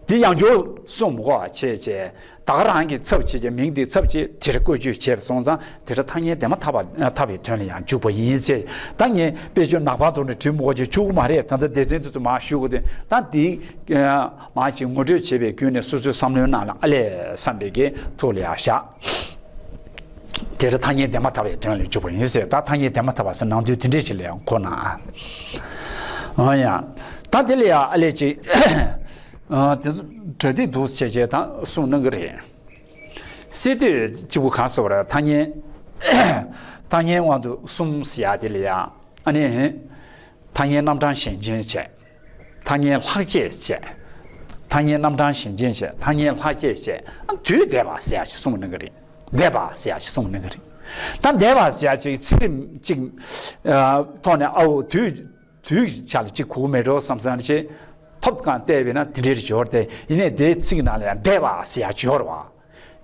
དེ་ཡང་བསྐྱར་གསུངས་མི་དགོས་པ་བྱས་བྱས། ད་ག་རང་གི་ཚབ་བྱས་བྱས་མིང་དེའི་ཚབ་བྱས་དེ་འདྲ་བཀོལ་སྤྱོད་བྱས་པ་སོང་ཙང་དེ་འདྲ་ཐ་སྙད་འདས་མ་ཐག་པ་ཐག་པའི་དོན་ལ་ཡང་འཇུག་པ་ཡིན་ཟེར། ད་ངས་དཔེ་བརྗོད་ནག་པང་དུ་འདྲ་བྲིས་མི་དགོས་ཅེས་བཅུག་གི་མ་རེད། ད་ལྟ་སྡེ་ཚན་དེ་ཚོ་མར་ཞུ་དགོས་དེ། ད་དེ་མར་ཅིག་ངོ་སྤྲོད་བྱས་པའི་བརྒྱུད་ནས་སོ་སོའི་བསམ་བློའི་ནང་ལ་ཨ་ལས་བསམ་པའི་གི་ཐོག་ལ་ཡང་བཞག་དེ་ལྟར་ཐ་སྙད་འདས་མ་ཐག་པའི་དོན་ལ་འཇུག་པ་ཡིན་ཟེར། ད་ཐ་སྙད་འདས་མ་ཐག་པ་ཟེར་ནང་དོན་དེ་འདྲས་ཅིག་ལ་ཡང་གོ་ན། ཨ་ཡ། ད་དེ་ལ་ཡང་ཨ་ལས་ཅིག་ཨ་དེ་ཚོ་གྲ་སྒྲིག་འདུག་བྱས་བྱས་ད་གསུངས་གནང་གི་རེད། སི་ཏུས་གཅིག་པུ་གང་ཟེར་བ་རེད། ཐ་སྙད། ཐ་སྙད་དབང་དུ་གསུམ་ཟེར་ཡ་དེ་ལ་ཡང་ཨ་ནི། ཐ་སྙད་རྣམ་གྲངས་གཞན་ཅན་བྱས། ཐ་སྙད་ལྷག་བཅས་བྱས། ཐ་སྙད་རྣམ་གྲངས་གཞན་ཅན་བྱས། ཐ་སྙད་ལྷག་བཅས་བྱས། ཨ་དུས་འདས་པ་ཟེར་ཡ་ཞིག་གསུངས་གནང་གི་རེད། འདས་པ་ཟེར་ཡ་ཞིག་གསུངས་གནང་གི་རེད། ད་འདས་པ་ཟེར་ཡ་ཅིག་ཚིག་རིམ་གཅིག་ཨ་ཐོག་ནས་ཨའོ་དུས་དུས་ཆ་ལ་གཅིག་གོ་གི་མེད་འགྲོ་བསམ་བསམ་ཅིག་ཐོབ་གང་བལྟས་པས་ན་དེ་འདྲའི་སྦྱོར་ཏེ། ཡིན་ནའི་དེའི་ཚིག་ནང་ལ་ཡང་འདས་པ་ཟེར་ཡ་སྦྱོར་བ།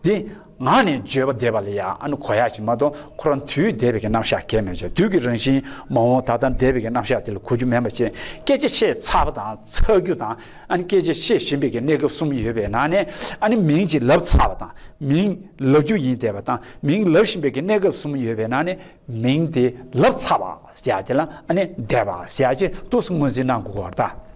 འདི་ངག་ནས་བརྗོད་པ་འདས་པ་ལ་ཡང་ཨ་ནི་གོ་ཡ་ཅིག་མ་གཏོགས་ཁོ་རང་དུས་འདས་པའི་གི་རྣམ་གཞག་གང་ཡང་མེད་ཅིང་། དུས་ཀྱི་རང་བཞིན་མ་འོངས་ད་ལྟ་འདས་པའི་གི་རྣམ་གཞག་དེ་ལ་གོ་རྒྱུ་མེད་པ་བྱས། སྐད་ཆ་བཤད་ཚར་བ་དང་ཚར་རྒྱུ་དང་། ཨ་ནི་སྐད་ཆ་བཤད་བཞིན་པའི་གི་གནས་སྐབས་གསུམ་ཡོད་པའི་ནང་ནས་ཨ་ནི་མིང་ཅིག་ལབ་ཚར་བ་དང་། མིང་ལབ་རྒྱུ་ཡིན་བསྡད་པ་དང་། མིང་ལབ་བཞིན་པའི་གི་གནས་སྐབས་གསུམ་ཡོད་པའི་ནང་ནས། མིང་དེ་ལབ་ཚར་བ་ཟེར་ཡ་དེ་ལ་ཨ་ནི་འདས་པ་ཟེར་ཡ་ཅིག་ཏོག་ཙམ་ངོས་འཛིན་གནང་དགོས་པ་རེད་ད།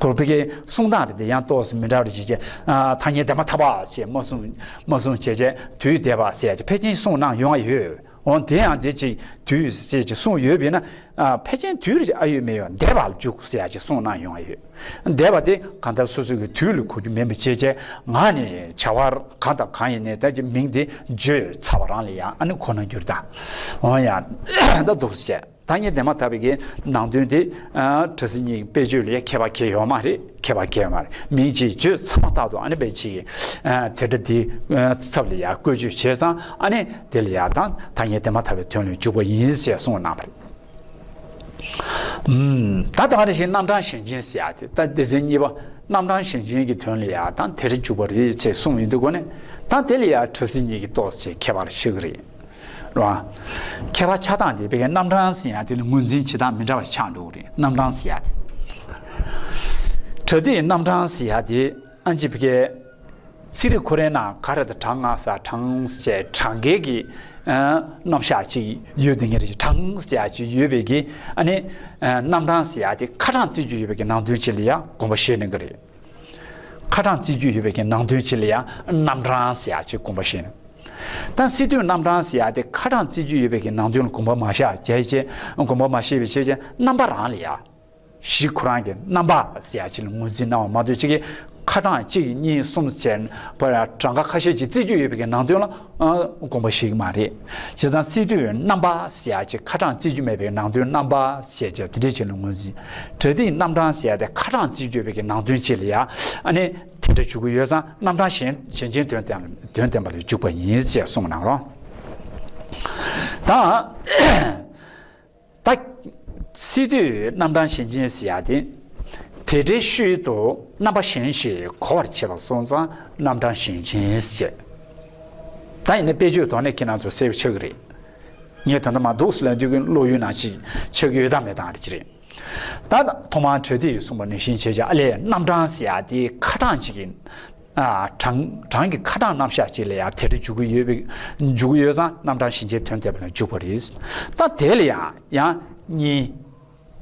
ཁོ་བོད་སྐད་གསུང་སྟངས་རེད་དེ་ཡང་ཏོག་ཙམ་མི་འདྲ་བ་ཅིག་བྱས། ཨ་ཐ་སྙད་འདས་མ་ཐག་པ་ཞེས་མ་གསུངས། མ་གསུངས་བྱས་བྱས་དུས་འདས་པ་ཟེར་ཡ་ཅིག་ཕལ་ཆེར་གསུངས་གནང་ཡོང་བ་ཡོད། འོན་དེ་ཡང་དེ་ཅིག་དུས་ཟེར་ཅིག་གསུངས་ཡོད་པས་ན། ཨ་ཕལ་ཆེར་དུས་རེད་ཨ་ཡོད་མེད་ཡོད་འདས་པ་ལ་འཇུག་ཟེར་ཡ་ཅིག་གསུངས་གནང་ཡོང་བ་ཡོད། འདས་པ་དེ་གང་ལྟར་སོ་སོ་གི་དུས་ལ་གོ་རྒྱུ་མིན་པ་བྱས་བྱས། ངག་ནས་བྱ་བ་གང་དང་གང་ཡིན་ནའི་ད་ཀྱི་མིང་དེ་བརྗོད་ཚར་བ་རང་ལ་ཡང་ཨ་ནི་གོ་ན་འགྱུར་ད། འོ་ཡ། ད་འདུག་སེ་བྱས། ཐ་སྙད་འདས་མ་ཐག་པའི་གི་ནང་དོན་དེ་ཨ་བྲམ་ཟེ་གཉིས་ཀྱི་དཔེ་བརྗོད་ལ་ཡང་ཁྱད་པར་གང་ཡང་ཡོད་མ་རེད། ཁྱད་པར་གང་ཡང་ཡོད་མ་རེད། མིང་ཅིག་བརྗོད་ཚར་མ་ཐག་ཏུ་ཨ་ནི་དཔེ་ཅིག་ཨ་དེ་འདྲ་དེ་ཨ་ཚབ་ལ་ཡང་བཀོལ་སྤྱོད་བྱས་ཙང་ཨ་ནི་དེ་ལ་ཡང་ད་ཐ་སྙད་འདས་མ་ཐག་པའི་དོན་ལ་འཇུག་པ་ཡིན་ཞེས་གསུངས་གནང་བ་རེད། ད་ད་ག་ནང་བཞིན་རྣམ་གྲངས་གཞན་ཅན་ཟེར་ཡ་དེ་ད་སྡེ་ཚན་གཉིས་པ་རྣམ་གྲངས་གཞན་ཅན་གྱི་དོན་ལ་ཡ་ད་དེ་རུ་འཇུག་པ་རེད་ཅེས་གསུངས་ཡོང་དུས་སྒོ་ནས། ད་དེ་ལ་ཡ་བྲམ་ཟེ་གཉིས་ཀྱིས་ཏོག་ཙམ་ཁྱད་པར་ཕྱེ་གི་རེད། རེད་བ། ཁྱད་པར་ཆགས་སྟངས་དེ་བོད་སྐད་རྣམ་གྲངས་ཟེར་ཡ་དེ་ལ་ངོས་འཛིན་བྱེད་སྟངས་མི་འདྲ་བ་ཆགས་འགྲོ་གི་རེད། རྣམ་གྲངས་ཟེར་ཡ་དེ། བྲམ་ཟེའི་རྣམ་གྲངས་ཟེར་ཡ་དེ། ཨ་ཅེ་བོད་སྐད་ཚིག་རིས་ཁོ་རའི་ནང་ག་རེ་ད་གྲངས་ང་ས་གྲངས་ཟེར་གྲངས་ཀའི་གི་ཨ་རྣམ་གཞག་ཅིག་ཡོད་དེ་ངེས་རེད། གྲངས་ཟེར་ཡ་ཅིག་ཡོད་པའི་གི་ཨ་ནི་ཨ་རྣམ་གྲངས་ཟེར་ཡ་དེ་ཁ་གྲངས་བརྩི་རྒྱུ་ཡོད་པའི་གི་ནང་དོན་ཅིག་ལ་ཡང་དགོངས་པ་བཞེས་གནང་གི་རེད། ཁ་གྲངས་བརྩི་རྒྱུ་ཡོད་པའི་གི་ནང་དོན་ཅིག་ལ་ཡང་རྣམ་གྲངས་ཟེར་ཡ་ཅིག་དགོངས་པ་བཞེས་གནང་། ད་སི་ཏུས་རྣམ་གྲངས་ཟེར་ཡ་དེ་ཁ་གྲངས་བརྩི་རྒྱུ་ཡོད་པའི་གི་ནང་དོན་ལ་དགོངས་པ་མ་བཞག་བྱས་བྱས་དགོངས་པ་མ་བཞེས་པའི་ཕྱིར་རྣམ་པ་རང་ལ་ཡ། གཞི་ཁོ་རང་གི་རྣམ་པ་ཟེར་ཡ་ཅིག་ལ་ངོས་འཛིན་གནང་བ་མ་གཏོགས་ཅིག་གིས་ཁ་གྲངས་གཅིག་གཉིས་གསུམ་བྱས་པ་གྲངས་ཀ་ཁ་ཤས་ཅིག་བརྩི་རྒྱུ་ཡོད་པའི་གི་ནང་དོན་ལ་ཨ་དགོངས་པ་བཞེས་ཀྱི་མ་རེད། བྱས་ཙང་སི་ཏུས་རྣམ་པ་ཟེར་ཡ་ཅིག་ཁ་གྲངས་བརྩི་རྒྱུ་མེད་པའི་ནང་དོན་རྣམ་པ་ཟེར་ཡ་ཅིག་དེ་འདྲས་ཅིག་ལ་ངོས་འཛིན། བྲམ་ཟེའི་རྣམ་གྲངས་ཟེར་ཡ་དེ་ཁ་གྲངས་བརྩི་རྒྱུ་ཡོད་པའི་གི་ནང་དོན་ཅིག་ལ་ཡ་ཨ་ནི་དེ་འདྲ་འཇུག་གི་ཡོད་ཙང་རྣམ་གྲངས་གཞན་གཞན་ཅན་དོན་དོན་དོན་བསྟན་པ་ལ་འཇུག་པ་ཡིན་ཞེས་གསུངས་གནང་རོགས། ད། ད། སི་ཏུས་རྣམ་གྲངས་གཞན་ཅན་ཟེར་ཡ་དེ། དེ་འདྲའི་ཤུལ་དུ་རྣམ་པ་གཞན་ཞིག་གོ་བར་བྱེད་པ་སོང་ཙང་རྣམ་གྲངས་གཞན་ཅན་ཟེར། ད་ཡིན་ན་དཔེ་བརྗོད་ཐོག་ནས་ཁྱེད་རང་ཚོ་གསལ་པོ་ཆགས་ཀྱི་རེད། ངས་ད་ལྟ་མ་འདུག་ཟེར་ལབ་དུས་ཀྱི་བློ་ཡུལ་ནང་ཅིག་ཆགས་ཀྱི་ཡོད་དམ་མེད་དམ་རེད་ཅི་རེད། ད་ཐོག་མར་བྲམ་ཟེས་གསུངས་པ་ནང་བཞིན་བྱས་ཀྱང་ཨ་ལས་རྣམ་གྲངས་ཟེར་ཡ་དེ་ཁ་གྲངས་ཅིག་ཡིན། ཨ་གྲངས་གྲངས་ཀྱི་ཁ་གྲངས་རྣམ་གཞག་ཅིག་ལ་ཡང་དེ་འདྲ་འཇུག་གི་ཡོད་པའི་འཇུག་གི་ཡོད་ཙང་རྣམ་གྲངས་གཞན་ཅན་དོན་བསྟན་པ་ལ་འཇུག་པ་རེད། ད་དེ་ལ་ཡང་ཡང་གཉིས།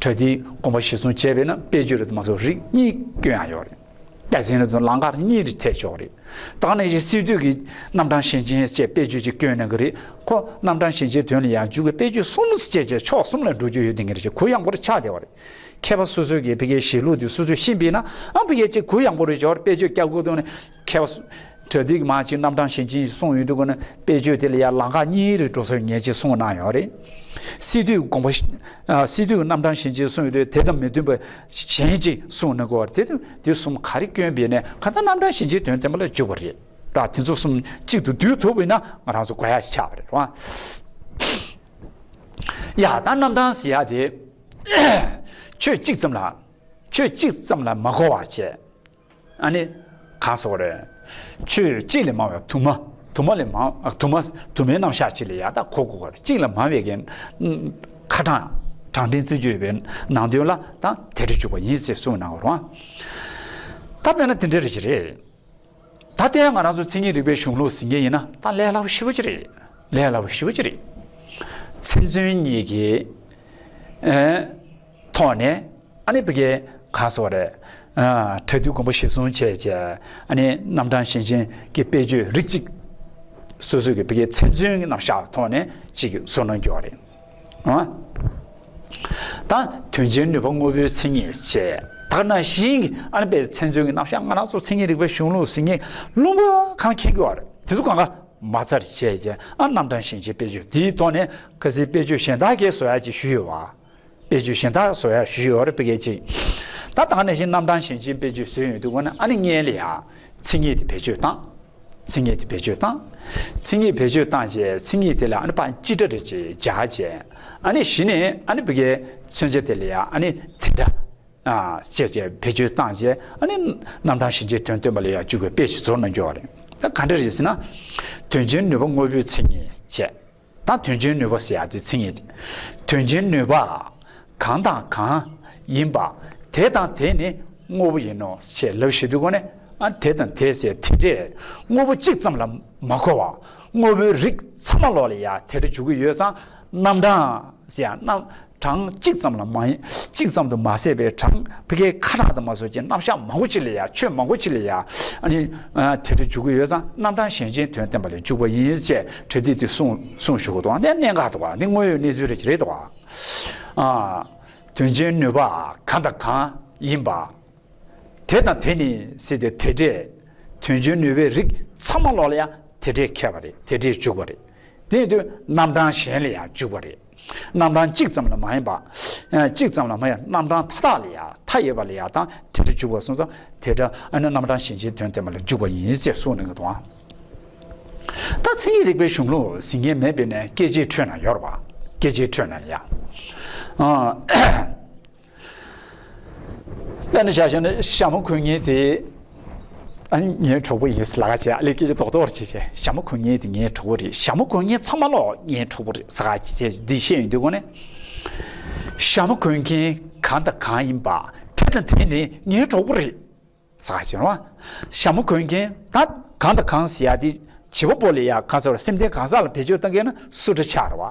བྲམ་ཟེའི་དགོངས་པ་གཞིར་བཟུང་བྱས་པས་ན་དཔེ་བརྗོད་རེད་མ་གཏོགས་རིགས་གཉིས་སྐྱོན་ཡང་ཡོད་རེད། སྡེ་ཚན་རེ་དང་ལང་ཀར་གཉིས་རེ་ཐེ་ཆོག་རེད། ད་ག་ནང་བཞིན་སི་ཏུ་གི་རྣམ་གྲངས་གཞན་ཅན་ཅེས་དཔེ་བརྗོད་ཅིག་སྐྱོན་གནང་གི་རེད། ཁོ་རྣམ་གྲངས་གཞན་ཅན་དོན་ལ་ཡང་འཇུག་གི་དཔེ་བརྗོད་གསུམ་ཅེས་བྱས་ཕྱོགས་གསུམ་ལ་འགྲོ་རྒྱུ་ཡོད་དེ་ངེས་རེད་ཅེས་གུ་ཡངས་པོ་རེ་ཆགས་བསྡད་པ་རེད། མཁས་པ་སོ་སོའི་གི་ཕ་གིའི་བཞེད་ལུགས་དེ་སོ་སོས་ཤེས་པས་ན་ཨ་ཕ་གིའི་ཅིག་གུ་ཡངས་པོ་རེ་འབྱོར་དཔེ་བརྗོད་སྐྱབས་དགོས་དོན་ནི་མཁས་པ་སོ་བྲམ་ཟེ་གི་མ་ཅིག་རྣམ་གྲངས་གཞན་ཅན་ཞིག་གསུངས་ཡོང་དུས་ཀ་ནི་དཔེ་བརྗོད་དེ་ལ་ཡང་ལང་ཀ་གཉིས་རེ་འགྲོ་སོང་ངེས་ཅིག་གསུངས་གནང་ཡོད་རེད། སི་ཏུའི་དགོངས་པ་ཨ་སི་ཏུའི་རྣམ་གྲངས་གཞན་ཅིག་གསུངས་ཡོད་དུས་དེ་དང་མི་མཐུན་པ་གཞན་ཅིག་གསུངས་གནང་དགོས་པ་རེད། དེ་དུས་དེ་གསུམ་ག་རེ་སྐྱོན་པས་ནས་གང་ལྟར་རྣམ་གྲངས་གཞན་ཅན་དོན་བསྟན་པ་ལ་འཇུག་པ་རེད། ར་དེ་ཚོ་གསུམ་གཅིག་ཏུ་བསྡུས་ཐུབ་པས་ན་ང་རང་ཚོ་གོ་ཡ་ཆགས་པ་རེད་བ། ཡ་ད་རྣམ་གྲངས་ཟེར་ཡ་དེ། ཆོས་གཅིག་ཙམ་ལ། ཆོས་གཅིག་ཙམ་ལ་མ་གོ་བ་བྱས། ཨ་ནི། གང་ཟེར་བ་རེད། ཆོས་གཅིག་ལས་མང་བའི་དུ་མ། དུ་མ་ལས་མང་ཨ་དུ་མ་དུ་མའི་རྣམ་གཞག་གཅིག་ལ་ཡ་ད་གོ་དགོས་པ་རེད། གཅིག་ལས་མང་བའི་གི་ཁ་གྲངས་གྲངས་འདྲེན་བརྩི་རྒྱུ་ཡོད་པའི་ནང་དོན་ལ་ད་དེ་འདྲ་འཇུག་པ་ཡིན་ཞེས་གསུངས་གནང་བ་རེད། ད་དཔེར་ན་དེ་འདྲ་རེད་ཅི་རེད། ད་ལྟའི་ང་རང་ཚོ་མཚན་ཉིད་རིག་པའི་གཞུང་ལུགས་ཟིན་མཁན་ཡིན་ན་ད་ལས་སླ་པོ་ཞེ་པོ་ཅིག་རེད། ལས་སླ་པོ་ཞེ་པོ་ཅིག་རེད། མཚན་མཚོན་གཉིས་ཀྱི་ཨེ་ཐོག་ནས་ཨ་ནི་བི་ཀའི་གང་ཟེར་བ་རེད། ཨ་བྲམ་ཟེའི་དགོངས་པ་གཞིར་བཟུང་བྱས་བྱས་ཨ་ནི་རྣམ་གྲངས་གཞན་ཅན་གྱི་དཔེ་བརྗོད་རིགས་གཅིག་ སོ་སོའི་གི་ཕ་གིའི་མཚན་མཚོན་གྱི་རྣམ་གཞག་ཐོག་ནས་ཅིག་བཟོ་གནང་རྒྱུ་རེད། ཨ། ད་དོན་ཅན་ནུས་པ་དངོས་པོའི་མཚན་ཉིད་ཅེས་ད་ག་ནང་བཞིན་གྱི་ཨ་ནི་པའི་མཚན་མཚོན་གྱི་རྣམ་གཞག་ང་རང་ཚོ་མཚན་ཉིད་རིག་པའི་གཞུང་ལུགས་ཟེར་མཁན་ལུང་པ་གང་མཁྱེན་རྒྱུ་རེད། དེ་ཚོ་གང་ག་མ་རྩ་རེད་བྱས་རྗེས་ཨ་རྣམ་གྲངས་གཞན་ཕྱེ་དཔེ་བརྗོད་དེའི་ཐོག་ནས་ཁ་སའི་དཔེ་བརྗོད་གཞན་དག་གིས་བཟོ་ཡ་ཅིག་ཞུས་ཡོད་བ། དཔེ་བརྗོད་གཞན་དག་བཟོ་ཡ་ཞུས་ཡོད་རེད་ཕ་གིའི་ཅིག་ད་ད་ག་ནང་བཞིན་རྣམ་གྲངས་གཞན་ཕྱེ་དཔེ་བརྗོད་བཟོས་ཡོང་དུས་སྒོ་ནས་ཨ་ནི་སྔོན་ལ་ཡ་མཚན་ཉིད་དེ་བེད་སྤྱོད་བཏང་། མཚན་ཉིད་དེ་བེད་སྤྱོད་བཏང་། མཚན་ཉིད་བེད་སྤྱོད་བཏང་རྗེས་མཚན་ཉིད་དེ་ལ་ཨ་ནི་ཕར་སྤྱི་སྒྲ་རེ་ཅིག་སྦྱར་རྗེས་ཨ་ནི་གཞི་ནས་ཨ་ནི་ཕ་གིའི་མཚོན་བྱ་དེ་ལ་ཡ་ཨ་ནི་དེ་སྒྲ་ཨ་བྱས་རྗེས་བེད་སྤྱོད་བཏང་རྗེས་ཨ་ནི་རྣམ་གྲངས་གཞན་ཕྱེ་དོན་སྟོན་པ་ལ་ཡ་འཇུག་པའི་དཔེ་ཅིག་བཟོ་གནང་རྒྱུ་རེད། ད་ག་འདྲ་རེད་ཟེར་ན། དོན་ཅན་ནུས་པ་དངོས་པོའི་མཚན་ཉིད་བྱས། ད་དོན་ཅན་ནུས་པ་ཟེར་ཡ་དེ་མཚན་ཉིད། དོན་ཅན་ནུས་པ་གང་དང་གང་ཡིན་པ་དེ་དང་དེ་ནི་དངོས་པོ་ཡིན་ནོ་ཞེས་ལབ་བཞིན་དུ་སྒོ་ནས་ཨ་དེ་དང་དེ་ཟེར་དེ་འདྲས་དངོས་པོ་གཅིག་ཙམ་ལ་མ་གོ་བ་དངོས་པོའི་རིགས་ཚང་མ་ལོག་ལ་ཡ་དེ་འདྲ་འཇུག་གི་ཡོད་ཙང་རྣམ་གྲངས་ཟེར་ཡ་རྣམ་གྲངས་གཅིག་ཙམ་ལ་མ་ཡིན་གཅིག་ཙམ་དུ་མ་ཟད་པའི་གྲངས་ཕ་གིའི་ཁ་གྲངས་དུ་མ་བཟོ་ཅིག་རྣམ་གཞག་མང་པོ་ཅིག་ལ་ཡ་ཆོས་མང་པོ་ཅིག་ལ་ཡ་ཨ་ནི་དེ་འདྲ་འཇུག་གི་ཡོད་ཙང་རྣམ་གྲངས་གཞན་ཕྱེ་དོན་བསྟན་པ་ལ་འཇུག་པ་ཡིན་ཅེས་གྲོས་འདེབས་དེ་གསུངས་གསུངས་ཞུ་གི་འདུག་འདི་གནད་འགག་འདུག་བ། འདི་དངོས་ཡོད་གནས་ཚུལ་རེ་ཅིག་རེད་འདུག་བ། ཨ། དོན་ཅན་ནུས་པ་གང་དང་གང་ཡིན་པ། དེ་དང་དེ་ནི་ཟེར་ཏེ་དེ་འདྲས་དོན་ཅན་ནུས་པའི་རིགས་ཚང་མ་ལོག་ལ་ཡང་དེ་འདྲས་ཁེལ་བ་རེད། དེ་འདྲས་འཇུག་པ་རེད། དེ་ཡིན་དུས་རྣམ་གྲངས་གཞན་ལ་ཡང་འཇུག་པ་རེད། རྣམ་གྲངས་གཅིག་ཙམ་ལ་མ་ཡིན་པ། ཨ། གཅིག་ཙམ་ལ་མ་ཡིན་རྣམ་གྲངས་མཐའ་དག་ལ་ཡང་མཐའ་ཡས་པ་ལ་ཡང་དང་དེ་འདྲས་འཇུག་པ་སོང་ཙང་དེ་འདྲ་ཨ་ནི་རྣམ་གྲངས་གཞན་ཕྱེ་དོན་བསྟན་པ་ལ་འཇུག་པ་ཡིན་ཅེས་གསུངས་གནང་གི་འདུག་ཨང་། ད་མཚན་ཉིད་རིག་པའི་གཞུང་ལུགས་ཟིན་མཁན་མེད་པས་ནས་སྐད་ཆའི་ཁྲོད་ན་ཡོད་རེད་བ། སྐད་ཆའི་ཁྲོད་ན་ཡང་། ཨ། དཔེར་ན་ཆ་བཞག་ན་ཞྭ་མོ་གོན་མཁན་དེ་ཨ་ནི་ངའི་གྲོགས་པོ་ཡིན་ལབ་བྱས་ཨ་ལས་སྐད་ཆ་རྡོག་རྡོག་བྱས་བྱས་ཞྭ་མོ་གོན་མཁན་དེ་ངའི་གྲོགས་པོ་རེད། ཞྭ་མོ་གོན་མཁན་ཚང་མ་ལོག་ངའི་གྲོགས་པོ་རེད་ཟེར་བྱས་འདི་བཤད་ཡོང་དུས་སྒོ་ནས། ཞྭ་མོ་གོན་མཁན་གང་དང་གང་ཡིན་པ་དེ་དང་དེ་ནི་ངའི་གྲོགས་པོ་རེད། ཟེར་བ་ཞིག་རེད་བ། ཞྭ་མོ་གོན་མཁན་ད་གང་དང་གང་ཟེར་ཡ་དེ་བྱིས་པ་པོ་ལ་ཡ་གང་ཟེར་བ་སེམས་ལྡན་གང་ཟག་ལ་བེད་སྤྱོད་བཏང་མཁན་ན་སུ་འདྲ་ཆགས་རེད་བ།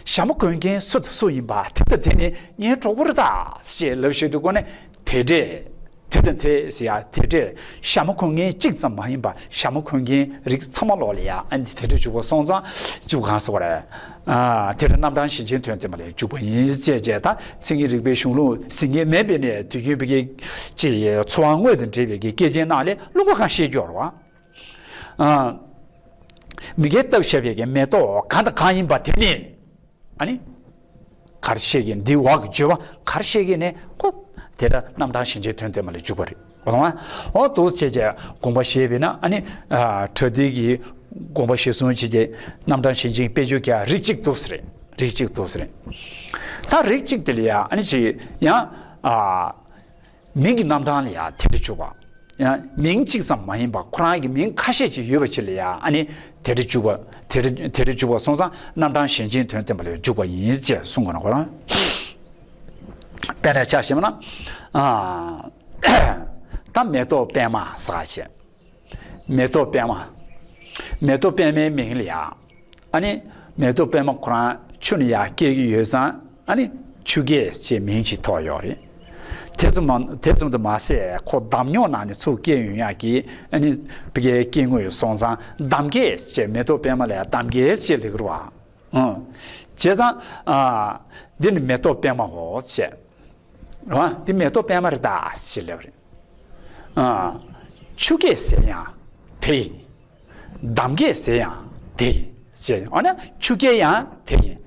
ཞྭ་མོ་གོན་མཁན་སུ་དང་སུ་ཡིན་པ་དེ་དང་དེ་ནི་ངའི་གྲོགས་པོ་རེད་ད་ཞེས་ལབ་བཞིན་དུ་སྒོ་ནས་དེ་འདྲས་དེ་དང་དེ་ཟེར་ཡ་དེ་འདྲས་ཞྭ་མོ་གོན་མཁན་གཅིག་ཙམ་མ་ཡིན་པ་ཞྭ་མོ་གོན་མཁན་རིགས་ཚང་མ་ལོག་ལ་ཡ་ཨ་ནི་དེ་འདྲས་འཇུག་པ་སོང་ཙང་འཇུག་གང་ཟེར་བ་རེད། ཨ། དེ་ལ་རྣམ་གྲངས་གཞན་ཕྱེ་དོན་བསྟན་པ་ལ་འཇུག་པ་ཡིན་ཅེས་བྱས་ད་མཚན་ཉིད་རིག་པའི་གཞུང་ལུགས་ཟིན་མཁན་མེད་པས་ནས་དུས་རྒྱུན་ཕ་གིའི་ཅེས་འཚོ་བ་དངོས་དང་འབྲེལ་བའི་གི་སྐད་ཆའི་ནང་ལས་ལུང་པ་གང་བཤད་རྒྱུ་རེད་བ། ཨ། མི་དགེ་བཏབ་བཞག་པའི་གི་མེ་ཏོག་གང་དང་གང་ཡིན་པ་དེ་ནི་ཨ་ནི་གར་བཤད་ཀྱི་འདི་བག་གི་བརྗོད་པ་གར་བཤད་ཀྱི་ནས་ཁོ་དེ་འདྲ་རྣམ་གྲངས་གཞན་ཕྱེ་དོན་བསྟན་པ་ལ་འཇུག་པ་རེད། འོ་སོང་ཨ། འོ་འདུག་བྱས་རྗེས་དགོངས་པ་བཞེས་པས་ན་ཨ་ནི་ཨ་པྲ་ཏི་གི་དགོངས་པ་གཞིར་བཟུང་བྱས་རྗེས་རྣམ་གྲངས་གཞན་ཕྱེ་དཔེ་བརྗོད་ཀྱི་རིགས་གཅིག་འདུག་ཟེར་རེད། རིགས་གཅིག་འདུག་ཟེར་རེད། ད་རིགས་གཅིག་དེ་ལ་ཡ་ཨ་ནི་ཅིག་ཡང་ཨ་མིང་གི་རྣམ་གྲངས་ལ་ཡ་དེ་འདྲ་འཇུག་པ། ཡང་མིང་གཅིག་ཙམ་མ་ཡིན་པ་ཁོ་རང་གི་མིང་ཁ་ཤས་ཅིག་ཡོད་པ་ཅིག་ལ་ཡ་ཨ་ནི་དེ་འདྲ་འཇུག་པ་དེ་འདྲ་དེ་འདྲ་འཇུག་པ་སོང་ཙང་རྣམ་གྲངས་གཞན་ཕྱེ་དོན་བསྟན་པ་ལ་འཇུག་པ་ཡིན་ཅེས་གསུངས་དགོས་ན་ཁོ་རང་། དཔེར་ན་ཆ་བཞག་ན། ཨ། ད་མེ་ཏོག་པད་མ་ཟེར་བ་བྱས། མེ་ཏོག་པད་མ། མེ་ཏོག་པད་མའི་མིང་ལ་ཡ། ཨ་ནི་མེ་ཏོག་པད་མ་ཁོ་རང་ཆུ་ནས་ཡར་སྐྱེ་གི་ཡོད་ཙང་ཨ་ནི་ཆུ་སྐྱེས་ཅེས་མིང་ཅིག་ཐོགས་ཡོད་རེད། དེ་ཙམ་མ་དེ་ཙམ་དུ་མ་ཟད་ཁོ་འདམ་རྙོག་ནང་ནས་ཚུར་སྐྱེ་ཡོང་ཡག་གི་ཨ་ནི་ཕ་གིའི་སྐྱེ་དངོས་སོང་ཙང་འདམ་སྐྱེས་ཅེས་མེ་ཏོག་པད་མ་ལ་ཡ་འདམ་སྐྱེས་ཅེས་ལབ་ཀྱི་རེད་བ། ཨང་། བྱས་ཙང་། ཨ། འདི་ནི་མེ་ཏོག་པད་མའོ་ཞེས། རེད་བ། འདི་མེ་ཏོག་པད་མ་རེད་ད་ཞེས་ལབ་རེད། ཨ། ཆུ་སྐྱེས་ཟེར་ཡང་དེ་ཡིན། འདམ་སྐྱེས་ཟེར་ཡང་དེ་ཡིན་ཞེས། འོ་ན་ཆུ་སྐྱེས་ཡང་དེ་ཡིན།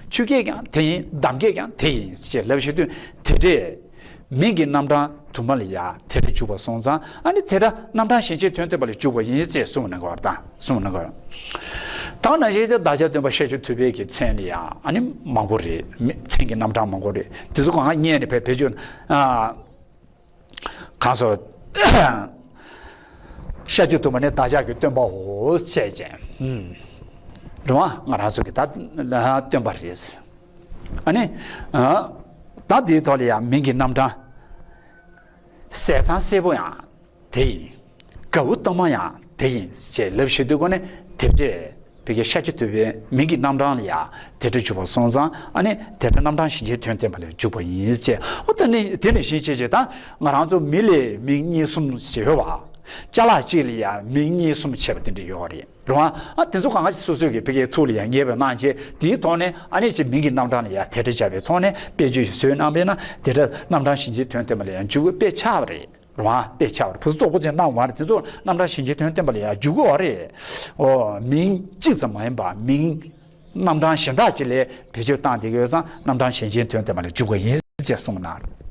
ཆུ་སྐྱེས་ཀྱང་དེ་ཡིན། འདམ་སྐྱེས་ཀྱང་དེ་ཡིན་ཞེས་ལབ་བཞིན་དུ་དེ་འདྲས། མིང་གི་རྣམ་གྲངས་དུ་མ་ལ་ཡ་དེ་འདྲ་འཇུག་པ་སོང་ཙང་ཨ་ནི་དེ་འདྲ་རྣམ་གྲངས་གཞན་ཕྱེ་དོན་བསྟན་པ་ལ་འཇུག་པ་ཡིན་ཅེས་གསུངས་གནང་གི་ཡོད་རེད་ད། གསུངས་གནང་གི་ཡོད་རེད། ད་ནང་བཞིན་དེ་བདག་ཅག་སྟོན་པ་ཤཱཀྱ་ཐུབ་པའི་གི་མཚན་ལ་ཡ་ཨ་ནི་མང་པོ་རེད། མི་མཚན་གྱི་རྣམ་གྲངས་མང་པོ་རེད། དེ་ཚོ་གང་ག་སྔོན་ནས་བེད་སྤྱོད་ཨ། གང་སོ། ཤཱཀྱ་ཐུབ་པ་ནི་བདག་ཅག་གི་སྟོན་པའོ་ཞེས་བྱས། ཨུམ། རེད་བ། ང་རང་ཚོ་གི་ད་སྟོན་པ་རེད། ཨ་ནི། ཨ། ད་འདིའི་ཐོག་ལ་ཡང་མིང་གི་རྣམ་གྲངས། ཟས་གཙང་སྲས་པོ་ཡང་དེ་ཡིན། དགའ་བོ་སྟག་མ་ཡང་དེ་ཡིན་ཞེས་ལབ་བཞིན་དུ་སྒོ་ནས་དེ་འདྲས། བི་ཀའི་ཤཱཀྱ་ཐུབ་པའི་མིང་གི་རྣམ་གྲངས་ལ་ཡང་དེ་འདྲ་འཇུག་པ་སོང་ཙང་ཨ་ནི་དེ་འདྲ་རྣམ་གྲངས་གཞན་ཕྱེ་དོན་བསྟན་པ་ལ་འཇུག་པ་ཡིན་ཅེས། ཨོ་ད་ནི་དེ་ནི་གཞན་ཕྱེ་ཅེས་ད་ང་རང་ཚོ་མི་ལ་མིང་གཉིས་གསུམ་ཞེས་ཡོད་པ། ཅ་ལག་གཅིག་ལ་ཡང་མིང་གཉིས་གསུམ་བྱས་པ་དེ་འདྲ་ཡོད་རེད། རེད་བ། ཨ་དེ་ཚོ་གང་ག་སོ་སོའི་གི་ཕ་གིའི་ཐུགས་ལ་ཡང་ངེས་པའི་གནང་བྱས། དེའི་ཐོག་ནས་ཨ་ནི་ཅིག་མིང་གི་རྣམ་གྲངས་ལ་ཡང་དེ་འདྲ་བྱ་བའི་ཐོག་ནས་དཔེ་བརྗོད་ཞིག་བཟོས་གནང་བས་ན། དེ་འདྲ་རྣམ་གྲངས་གཞན་ཕྱིའི་དོན་བསྟན་པ་ལ་ཡང་འཇུག་དགོས་དཔེ་ཆགས་པ་རེད། རེད་བ། དཔེ་ཆགས་པ་རེད། བུ་གཙོ་བོ་ཅན་གནང་བ་རེད། དེ་ཚོ་རྣམ་གྲངས་གཞན་ཕྱིའི་དོན་བསྟན་པ་ལ་ཡང་འཇུག་དགོས་པ་རེད། ཨོ་མིང་གཅིག་ཙམ་མ་ཡིན་པ་མིང་རྣམ་གྲངས་གཞན་དག་ཅིག་ལ་བེད་སྤྱོད་བཏང་བསྡད་ཀྱི་ཡོད་ཙང་རྣམ་གྲངས་གཞན་ཕྱིའི་དོན་བསྟན་པ་ལ་འཇུག་དགོས་ཡིན་ཅེས་གསུངས་གནང་།